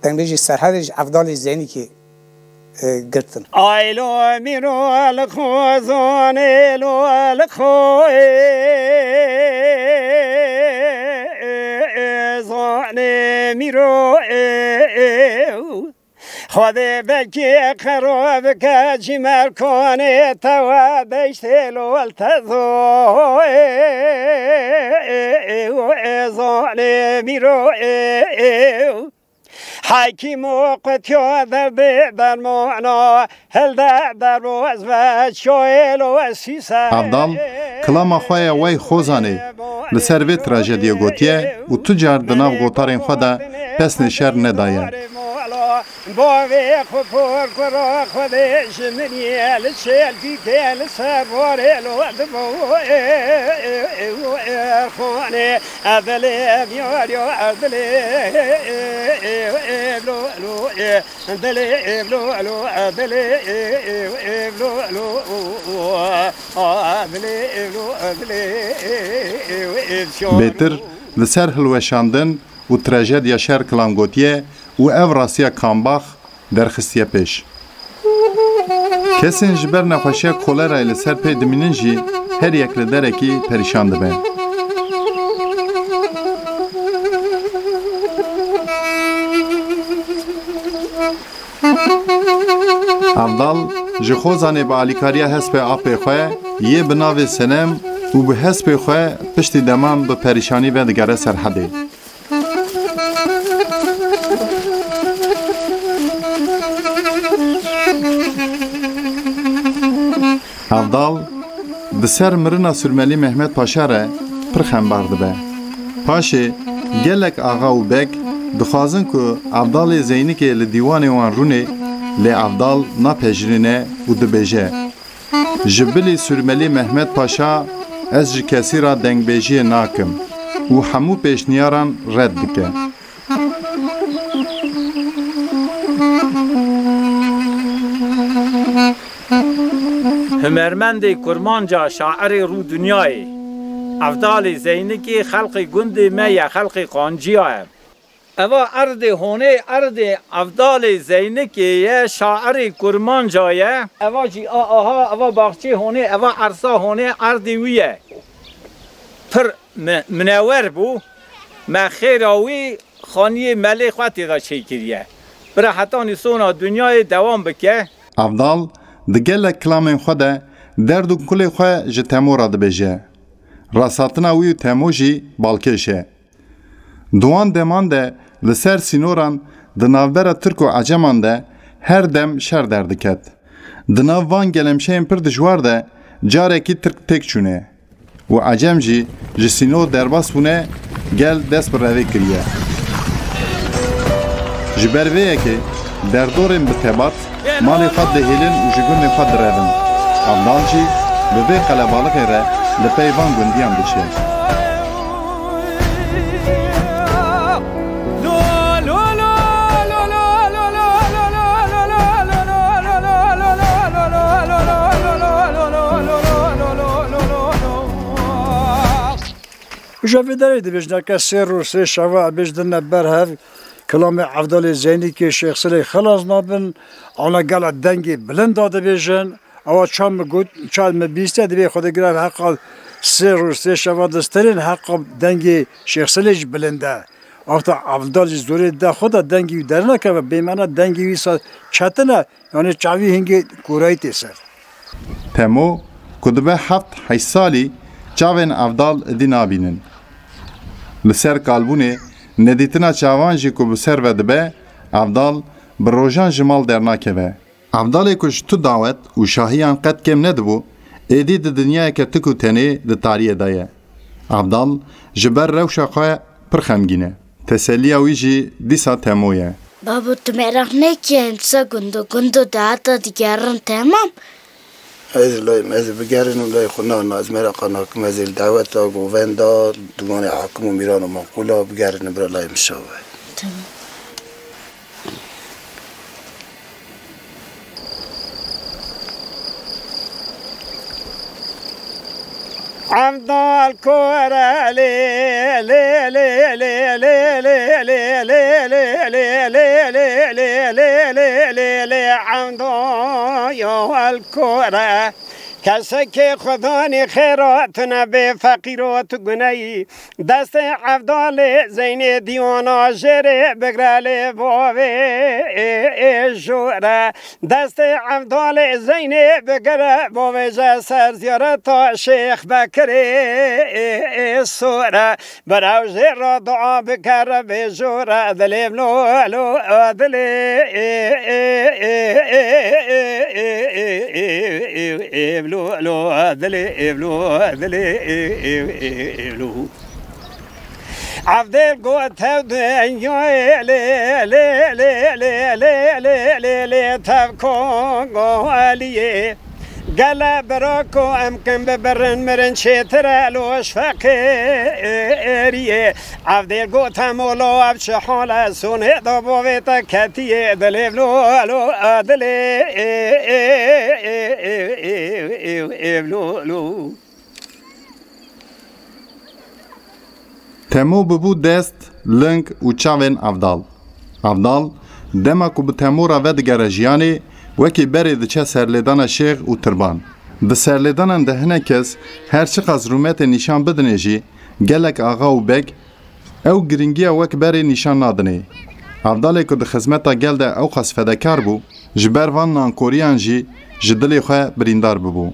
dengbêjê Serhedê ji Evdalê Zeynîkê, e, girtin. Ay lo mîro li xozanê lo li xo, e, e, zanê mîro, e, e, Xwedê belkî qero bike cîmerkanê te we beştê lol te zo, e, e, e, e, zanê mîro, e, e, Hekîmo qutiya derdê dermana, hilde berboz ve şoyelo sîse. Evdal, kilama xwe ya Wey Xozanê li ser vê trajediyê gotiye û tu car di nav gotarên xwe de pesnê şer nedaye. Bavê xwe por kura Xwedê ji min ye, li çelkîkê li ser warê lo dibo, e, e, e, e, Erxanê. Dilê miyar ya, dilê evlo, lo, e, dilê evlo, lo, e, dilê evlo, lo, a, dilê evlo, dilê evşan. Bêtir li ser hilweşandin û trajediya şer kilam gotiye û ev rastiya Kambax derxistiye pêş. Kesên ji ber nexweşiya kolerayê li ser pey dimînin jî her yek li derekî perîşan dibe. Evdal ji Xozanê bi alîkariya hespê apê xwe yê bi navê Senem û bi hespê xwe piştî deman bi perîşanî vedigere Serhedê. Evdal di ser mirina Surmelî Mehmet Paşa re pir xembar dibe. Paşê gelek axa û beg dixwazin ku Evdalê Zeynikê li dîwanê wan rûnê, lê Evdal napejirîne û dibêje, Ji bilî Surmelî Mehmet Paşa ez ji kesî re dengbêjiyê nakim û hemû pêşniyaran red dike. Hunermendê kurmanca şairê rûdinyayê, Evdalê Zeynikê xelqê gundê me ye, xelqê Qanciya ye. Eva erdê honê erdê Evdalê Zeynikê ye, şairê kurmanca ye. Eva jî a aha, eva baxçê honê, eva ersa honê erdê wî ye. Pir mi-, minewer bû. Me xêra wî xaniyê melê xwe tê de çêkiriye. Bira hetanî sona dinyayê dewam bike. Evdal di gelek kilamên xwe de derd û kulê xwe ji Temo re dibêje. Rasthatina wî û Temo jî balkêş e. Di wan deman de li ser sînoran di navbera Tirk û Eceman de her dem şer derdiket. Di nav van gelemşeyên pir dijwar de carekî Tirk têk çûne û Ecem jî ji sînor derbas bûne, gel dest bi revê kiriye. Ji ber vê yekê derdorên bi tebat malê xwe dihêlin û ji gundê xwe direvin. Evdal jî bi vê qelebalixê re li pey van gundiyan diçe. Ji vê derê dibêjin, ke sê roj sê şeva bêjin ber hev, kilamê Evdalê Zeynikê Şêx Silê xilas nabin, ana gela dengê bilind da dibêjin. Ewa çawa min got, çawa min bîstiye, divê Xwedê giran heqa sê roj sê şeva distirên heqa dengê Şêx Silê jî bilind e. Wexta Evdal jî zorê da xwe da dengê wî dernakeve, bêmana dengê wî sa çetin e, yanî çavî hingê korayî tê ser. Temo ku dibe heft heşt salî çavên Evdal êdî nabînin. Li ser kalbûnê nedîtina çavan jî ku bi ser ve dibe, Evdal bi rojan ji mal dernakeve. Evdalê ku ji tu dawet û şahiyan qet kêm nedibû, êdî di dinyayeke tik û tenê di tariyê de ye. Evdal ji ber rewşa xwe pir xemgîn e. Teseliya wî jî dîsa Temo ye. Babo, tu meraq nekî em se gundo gundo dehata digerin, temam? Ez lay me ez bigerin û lay xwe nana, ez meraqa nakim, ez ê li daweta govenda, diwanê hakim û mîran û maqûla bigerin bira lay min şawe. Tamam. Evdal kore lê, lê, lê, Evdal ya el kore. Kesekê Xudanî xêra tune bê, feqîro tu guneyî. Destê Evdalê Zeynê dîwana jêrê bigre lê bavê jore. Destê Evdalê Zeynê bigire bavêje ser ziyareta Şêx Bekirê Sore. Berew jê re dua bikere bê jore dilê vlo lo dilê evlo lo dilê evlo dilê evlo. Evdêl got tev dinyayê lê, lê, lê, lê, tev kongo Eliyê. Gele bira ku em kin bibirin mirin çêtir e lo ji feqêriyê. Evdêl got hem olo ev çi hal e, sonê da bavê te ketiyê dilê vlo lo dilê evlo lo. Temo bibû dest, ling û çavên Evdal. Evdal dema ku bi Temo re vedigere jiyanê, wekî berê diçe serlêdana şêx û tirban. Di serlêdanan de hinek kes her çiqas rûmetê nîşan bidinê jî, gelek axa û beg ew giringiya wek berê nîşan nadinê. Evdalê ku di xizmeta gel de ewqas fedekar bû, ji ber van nankoriyan jî ji dilê xwe birîndar bibû.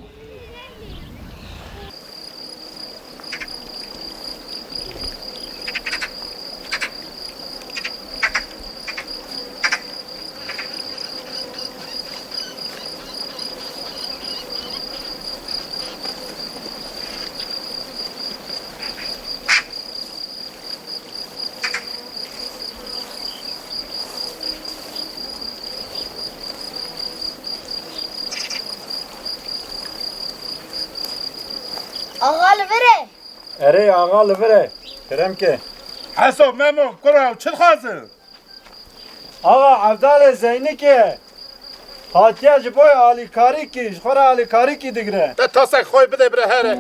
Axa li vir e. Erê, axa li vir e. Kerem ke. Heso, Memo, kura, çi dixwazin? Axa, Evdalê Zeynikê hatiye ji bo alîkarîkî, ji xwe re alîkarîkî digire. Te tasek xwe bide bire here.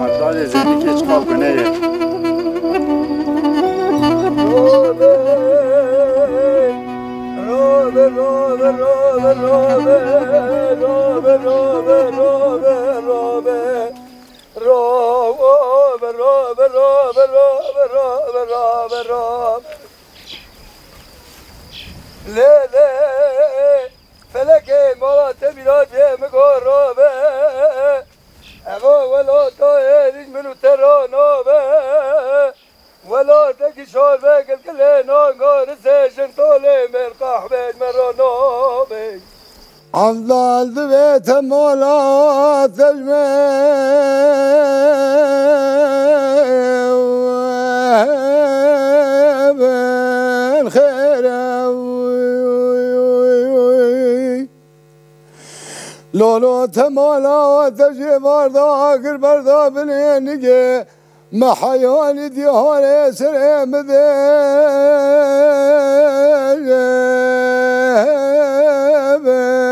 Hevdalê Zêdikê çiqal gune ye. Lê lê felekê mala te mîna dê min go rabe. Eva welata êrî min û te ra nabe. Welatekî şar be gilgilê nanga rizê jin tolê mêr qehbê me ra nabe. Evdal divê te mala te ji me bin xêr e. Lolo te mala te jê varda agir berda binê nigê. Me heyanî dîharê serê min de bêre.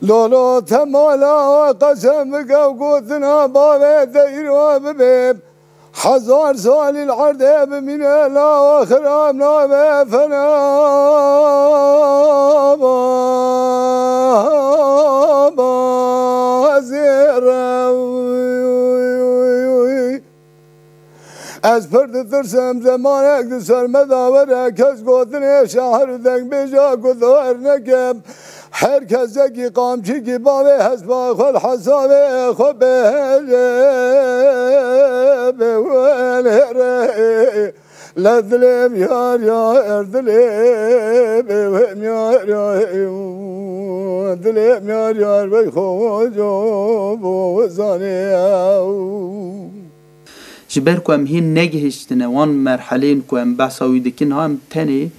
Lolo te mala qesem bike û gotina bavê te îro bibe. Hezar salî li erdê bimîne, la xirab nabe fena ba zêre. Ez pir ditirsim, zemanek di ser me de were, kes gotinê şair û dengbêja ku dawar nekem. Her kesekî qamçikî bavê hespa xwe li hesabê xwe bêje bê welêre. Le dilê miyar ya er dilê bê we miyar ya dilê miyar ya er wey xwe jo bo zanê ew. Ji ber ku em hîn negihiştine wan merhelên ku em behsa wî dikin, ha em tenê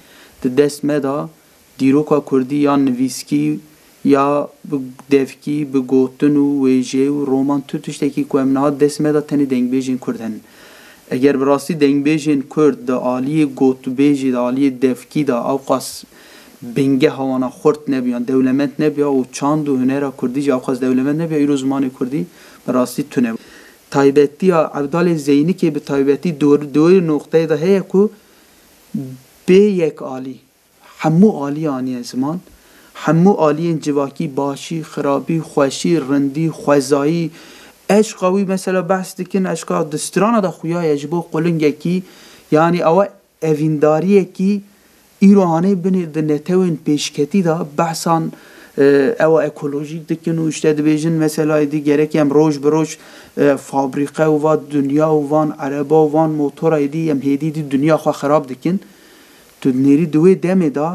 di dest me de dîroka kurdî ya nivîskî ya bi devkî, bi gotin û wêje û roman, tu tiştekî ku em niha dest me de tenê dengbêjên kurd henin. Eger bi rastî dengbêjên kurd di aliyê gotbêjî, di aliyê devkî de ewqas bingeha wana xurt nebiyan, dewlemend nebiya û çand û hunera kurdî jî ewqas dewlemend nebiya, îro zimanê kurdî bi rastî tune. Taybetiya Evdalê Zeynikê bi taybetî di wê, di wê noqteyê de heye ku bê yek alî, hemû alî aniye ziman, hemû aliyên civakî, başî, xirabî, xweşî, rindî, xwezayî, eşqa wî mesela behs dikin, eşqa di strana de xuya ye ji bo qulingekî, yanî ew evîndariyekî îro hanê binê di netewên pêşketî de behsan, e, ewa ekolojîk dikin û işte dibêjin mesela êdî gerek em roj bi roj, e, fabrîqe û va dinya û van ereba û van motora êdî em hêdî dî dinya xwe xirab dikin. Tu nêrî di wê demê de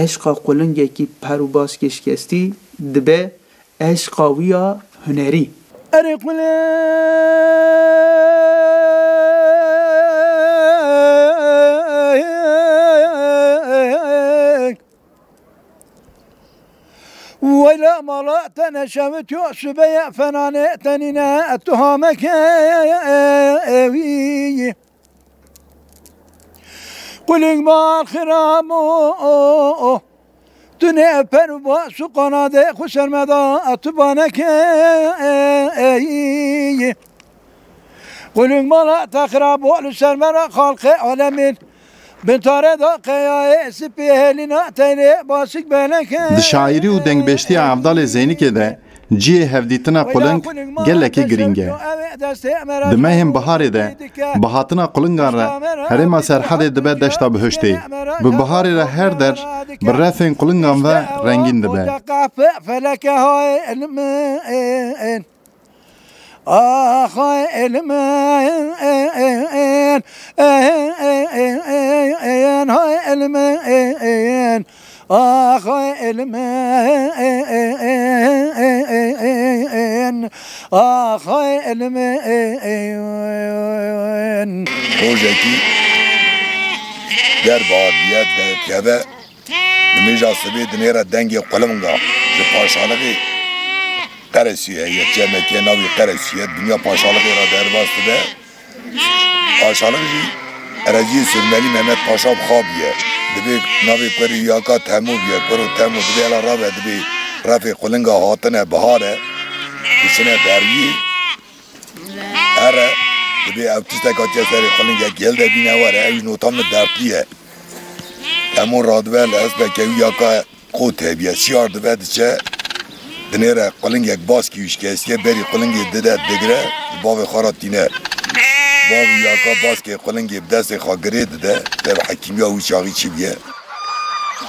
eşqa qulingekî per û baskê şikestî dibe eşqa wî ya hunerî. Erê quling, weyla mala te neşewitiyo, sibeye fenanê tenîne tu hameke wî. Quling mal xirab o, tu ne per û bas û qanadê xwe ser me da, tu baneke. Quling mala te xirab o, li ser me ra xalqê alemîn. Bin tare da qeyayê sipî hêlîna teyrê basik beleke. Di şairî û dengbêjtiya Evdalê Zeynikê de cihê hevdîtina quling gelekî girîng e. Di mehên biharê de bihatina qulingan re herêma Serhedê dibe deşta bihuştê. Bi biharê re her der bi refên qulingan ve rengîn dibe. Feleke hay ilmin. Ax ay elmen, hay elmen, ax ay elmen, ax ay elmen. Rojekî der bahar diye derdikeve. Nimêja sibê dinêre dengê qulinga ji paşalixê Qeresî heye, çemekê navê Qeresî ye, dinya paşalixê re derbas dibe. Paşalix jî ereziyê Sirmelî Mehmet Paşa bi xwe bûye. Dibê navê kurê wî ya ka Temo bûye, kuro Temo dibê hela rabe dibê Refê qulinga hatine bihar e, diçine berwî. Here, dibê ew tiştek hatiye serê qulingekî hilde bîne were, ew jî nota min dertlî ye. Hemû radibe li hespeke wî ya ka qot hebiye, şiyar dibe diçe, dinêre qulingek baskî wî şikestiye, berî qulingê dide digre, bavê xwe re tîne. Bavê wî ya ka baskê qulingê bi destê xwe girê dide, te bi hekîmiya wî çaxî çi bûye.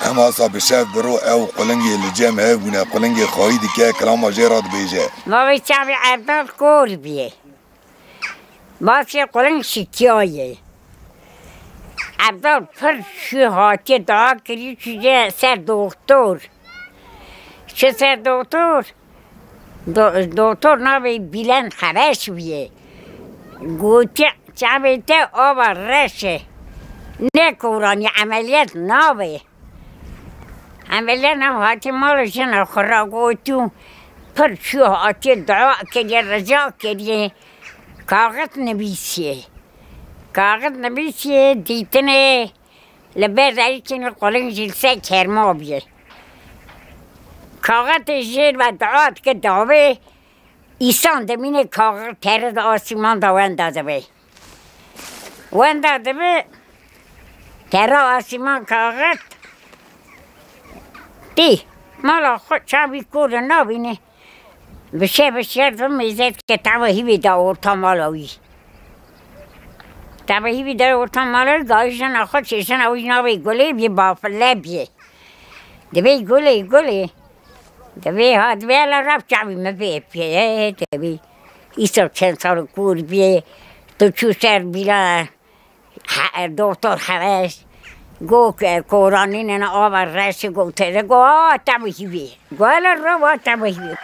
Em asa bi şev bi ro ew qulingê li cem hev bûne, qulingê xwayî dike, kilama jê re dibêje. Bavê çavê Evdal kor bûye. Baskê quling şikiyaye. Evdal pir çû hatiye dua kirî, çûye ser doktor. Çû ser doktor. Do-, doktor navê Bîlend Xebeş bûye. Gotiye, çavê te ava reş e. Ne koranî, emeliyat nabe. Emeliyat nabe, hatiye mala jina xwe re gotiye. Pir çû hatiye dua kiriye, rica kiriye. Kaxit nivîsiye. Kaxit nivîsiye, dîtine li ber derî çûne, quling jî li ser kerma bûye. Kaxitê jê ve dua dike dawê, îsan dimîne kaxit tere di asîman de wenda dibe. Wenda dibe, tere asîman kaxit dî. Mala xwe çavî kor e nabîne. Bi şev bi şer ve mêze dike tava hîvê de orta mala wî. Tava hîvê de orta mala wî, gayî jina xwe çê, jina wî navê Gulê bî, bafile bî. Dibê Gulê, Gulê. Dibê ha, dibê hele rev çavî min vê pê, dibê. Îsa çend sal kor bî, tu çû ser bîra. He, doktor Xebeş, go ke koranî nene ava reşê, go têde, go, a, te bi hîvê. Go hele rewa te bi hîvê.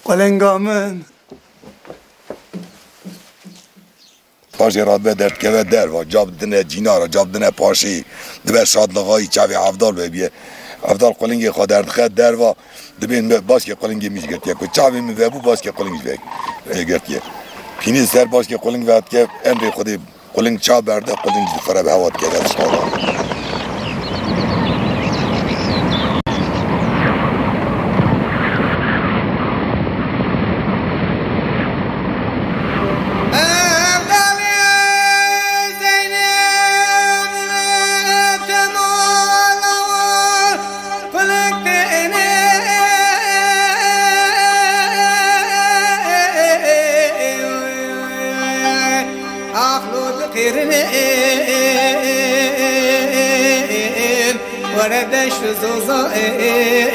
Qulinga min. Paşê radibe derdikeve derva, ca bidine cînara, ca bidine paşê, dibe şadlixayî çavê Evdal vebîye. Evdal qulingê xwe derdixe derva, dibên me baskê qulingê min jî girtiye ku çavê min vebû, baskê quling jî ve-, e, girtiye. Pînê ser baskê quling vedike, emrê Xwedê quling ça berde, quling jî dixwere bi hewa dikeve dişkala. Were deşt û zozayên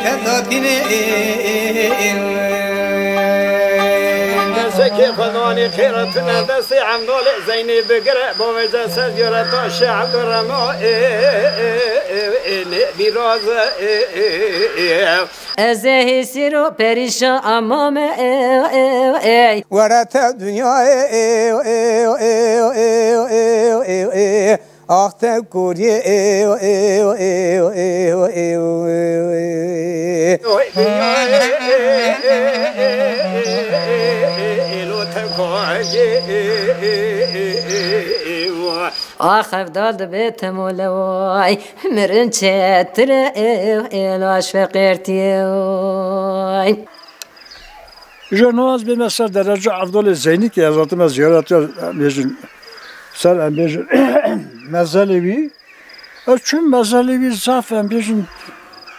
te datînê. Desekê xwe danî xêra tune destê Evdalê Zeynê bigire, bavêje ser ziyareta Şeh Ebdurrema, ê, ê, ê, ê, nê bîraze, ê, ê, ê, ê. Ez ê hêsîr û perîşan amame, ê, ê, ê. Were te dinyayê, ê, ê, ê. Ax te koriyê, ê, ê, ê. Ax Evdal dibe temole way, mirin çetir e, ê, ê, laş feqîrtiye way. Îja niha ez bême ser dereca Evdalê Zeynî ke ez hatime ziyaret ya, em bêjin, ser, em bêjin, mezelê wî. Ez çûm mezelê wî zaf, em bêjin,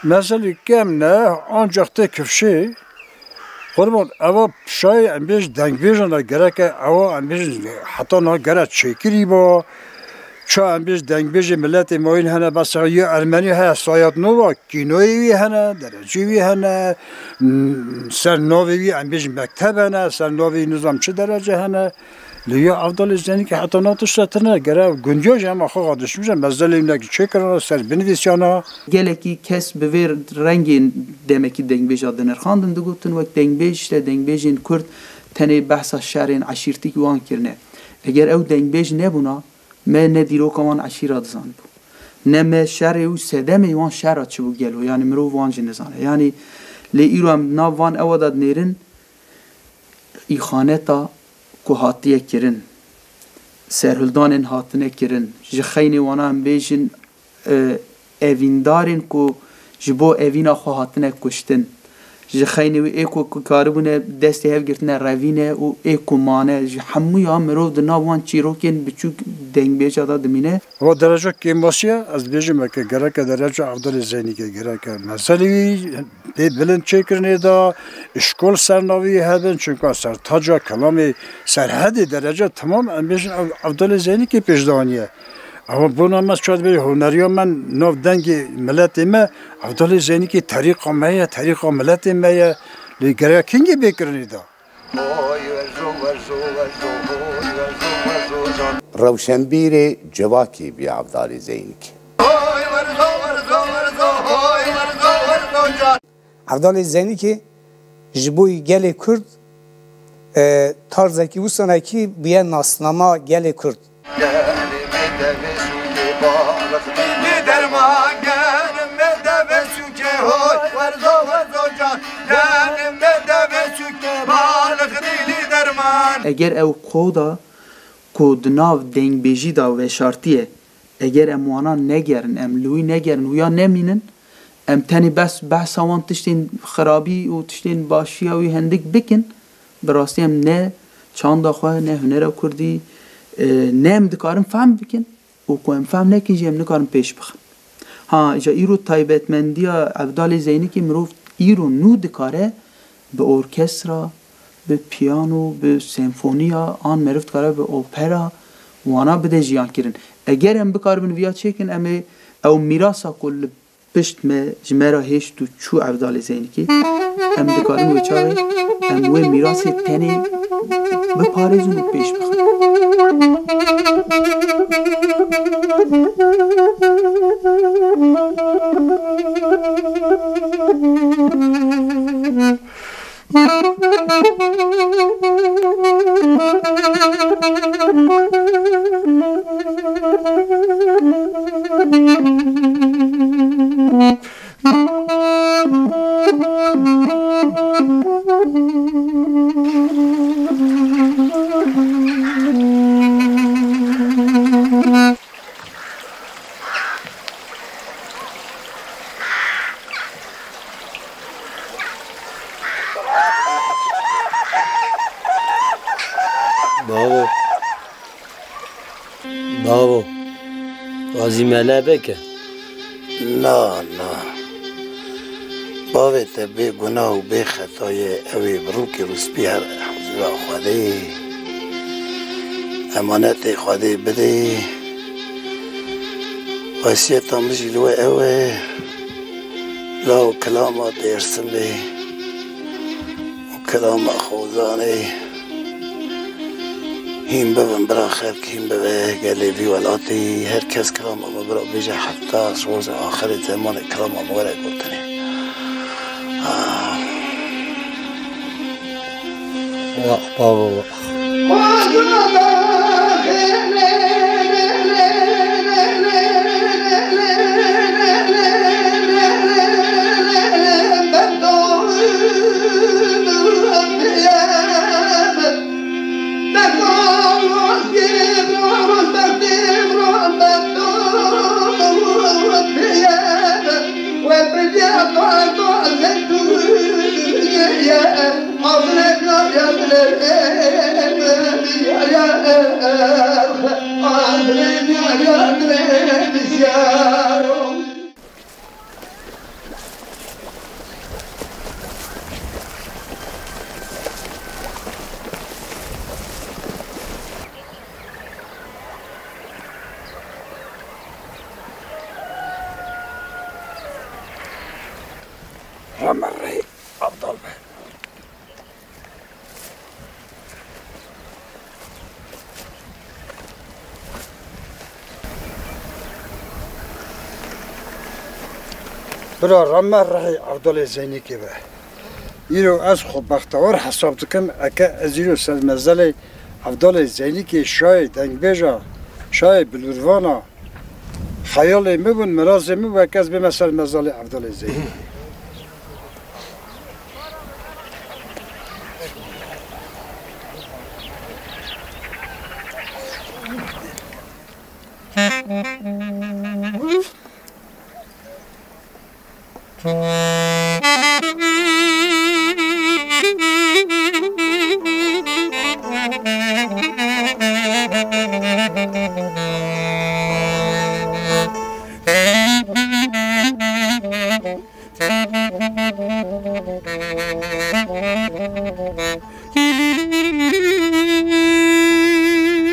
mezelê kem ne, ancax tê kifşê. Qurban, eva şayê em bêj dengbêjan e, gereke ewa em bêjin heta niha gere çêkirî ba. Ça em bêj dengbêjê miletê mayîn hene, bes ya Ermenî heye, Sayat Nova, kînoyê wî hene, derecê wî hene, m-, ser navê wî em bêjin mekteb hene, ser navê wî nizam çi derece hene. Lê ya Evdalê Zeynî ke heta na tişta tine, gere gundiya jî hema xwe xwe dişmije, mezelê wî nekî çêkirana, ser binivîsyana. Gelekî kes bi vê rengê demekî dengbêja dinirxandin, digotin wek dengbêj, işte dengbêjên Kurd Tenê behsa şerên eşîrtî wan kirine. Eger ew dengbêj nebûna, me ne dîroka wan eşîra dizanibû. Ne me şerê û sedemê wan şera çi bû gelo. Yanî mirov wan jî nizane. Yanî lê îro em nav van ewa de dinêrin, îxaneta ku hatiye kirin, serhildanên hatine kirin, ji xeynê wana em bêjin, e, evîndarên ku ji bo evîna xwe hatine kuştin, ji xeynê wî ê ku, ku karibûne destê hev girtine revîne û ê ku mane, ji hemûya mirov di nav wan çîrokên biçûk dengbêja de dimîne. Wa dereca kêmasî ye, ez dibêjim ke gereke dereca Evdalê Zeynîkê gereke mezelî wî pê bilind çêkirinê de, şkol ser navî hebin, çunka sertaca kelamê serhedê derece temam, em bêjin ev, Evdalê Zeynîkê pêş daniye. Ewa bona me çar dibê huneriya me nav dengê miletê me, Evdalê Zeynîkê terîqa me ye, terîqa miletê me ye. Lê gerek hingê bê kirinê de. Rewşenbîrê civakî bûye Evdalê Zeynîkê. Evdalê Zeynîkê ji bo gelê Kurd, e, tarzekî wisa ne kî bûye nasnama gelê Kurd. Eger ew koda ku di nav dengbêjî de veşartiye, eger em wana negerin, em li wî negerin, wiya nemînin, em tenê bes behsa wan tiştên xirabî û tiştên başiya wî hindik bikin, bi rastî em ne çanda xwe, ne hunera kurdî, e, ne em dikarin fehm bikin û ku em fehm nekin jî em nikarin pêş bixin. Ha, îca îro taybetmendiya Evdalê Zeynikê mirov îro nû dikare bi orkestra, bi piyano, bi senfoniya an meriv dikare bi opera wana bide jiyan kirin. Eger em bikaribin viya çêkin, em ê ew mîrasa ku li pişt me, ji me re hêşt û çû Evdalê Zeynikê, em dikarin wê çaxê em wê mîrasê tenê biparêzin û pêş bixin. Bavo. Bavo. Wazî mele bike. Na, na. Bavê te bê gunah û bê xeta ye, ew ê bi rûkê rûspî her huzura Xwedê, emanetê Xwedê bidê. Wesiyeta min jî li we ew e, law kilama Dêrsimê û kilama Xozanê. Hîn bibin bira xelk, hîn bibe gelê vî welatî. Her kes kilama min bira bêje heta roja axirê zemanê kilama min were gotinê. Ah. Wah bavo wah. Hemer rê Abdal be. Bira, rame rehê Evdalê Zeynîkê be. Îro ez xwe bextewar hesab dikim, eke ez îro ser mezelê Evdalê Zeynikê şayê dengbêja, şayê bilûrvana xeyalê min bûn, mirazê min bû, eke ez bême ser mezelê Evdalê Zeynikê.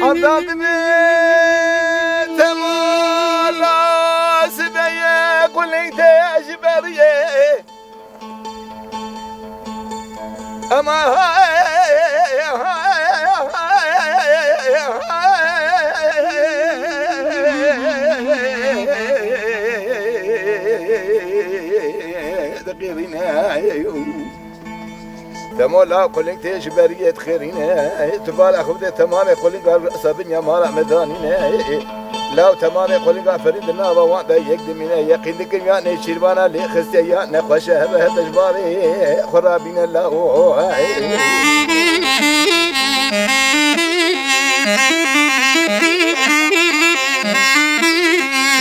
Ardadime temala sibeye kuleyde ji beriye. Ama Dema la quling tê ji beriyê dixêrîne. Tu vala xwe bide temamê qulinga resa binya mala me danîne. Law temamê qulinga ferîn di nava wan de yek dimîne. Yeqîn dikim ya nêçîrvana lê xistiye ya nexweşe hebe hebe ji barê xwe rabîne law.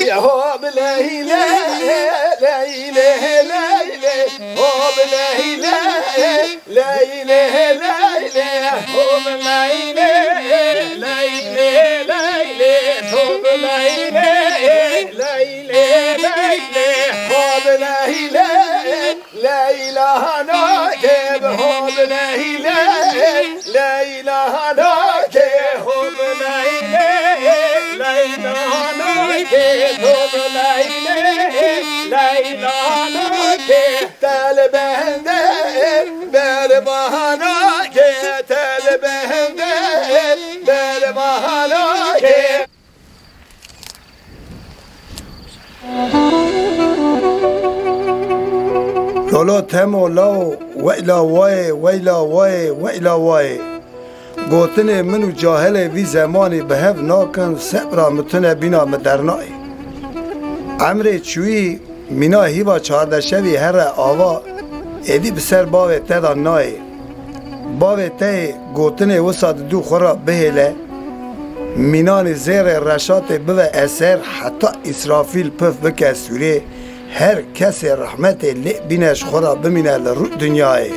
Ya ho bi leylê, leylê, leylê, ho bi leylê. Leylê, leylê, ho bi leylê, leylê, leylê, ho bi leylê, leylê, leylê, ho bi leylê, Leyla nake bi ho bi leylê, Leyla nake ho bi leylê, Leyla nake ho bi leylê, Leyla nake. Tel bende ber bahana ke, tel bende ber bahana ke. Lolo temo law, weyla wayê, weyla wayê, weyla wayê. Gotinê min û cahilê vî zemanî bi hev nakin, sebra min tune bîna min dernayê. Emrê çûyî mîna hîva çardeşevî here ava, êdî bi ser bavê te de nayê. Bavê te yê gotinê wisa di dû xwe re bihêle, mînanî zêrê reşatê bive eser, heta Îsrafîl pif bike sûrê, her kesê rehmetê lê bîne ji xwe re bimîne li rû dinyayê.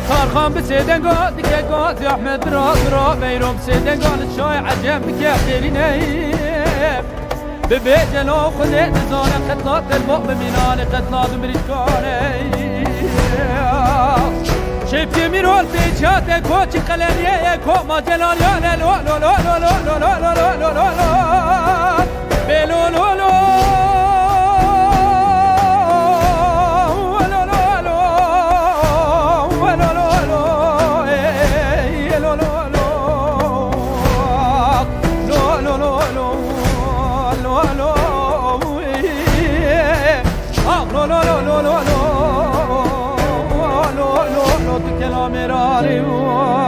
Tarxan bi sêdenga dike gazî Ehmed bira bira, Meyro bi sêdenga li çay Ecem dike xêrîne. Bibêje la Xwedê dizane qetla te bak bi mînanê qetla du mirî dikare. Şevkê mîrol pêçate koçî qelemiyê ye koma celaliyane lo lo lo. Bê lo lo lo. Lo, lo, lo, lo, lo, tu kelamê rarî bû.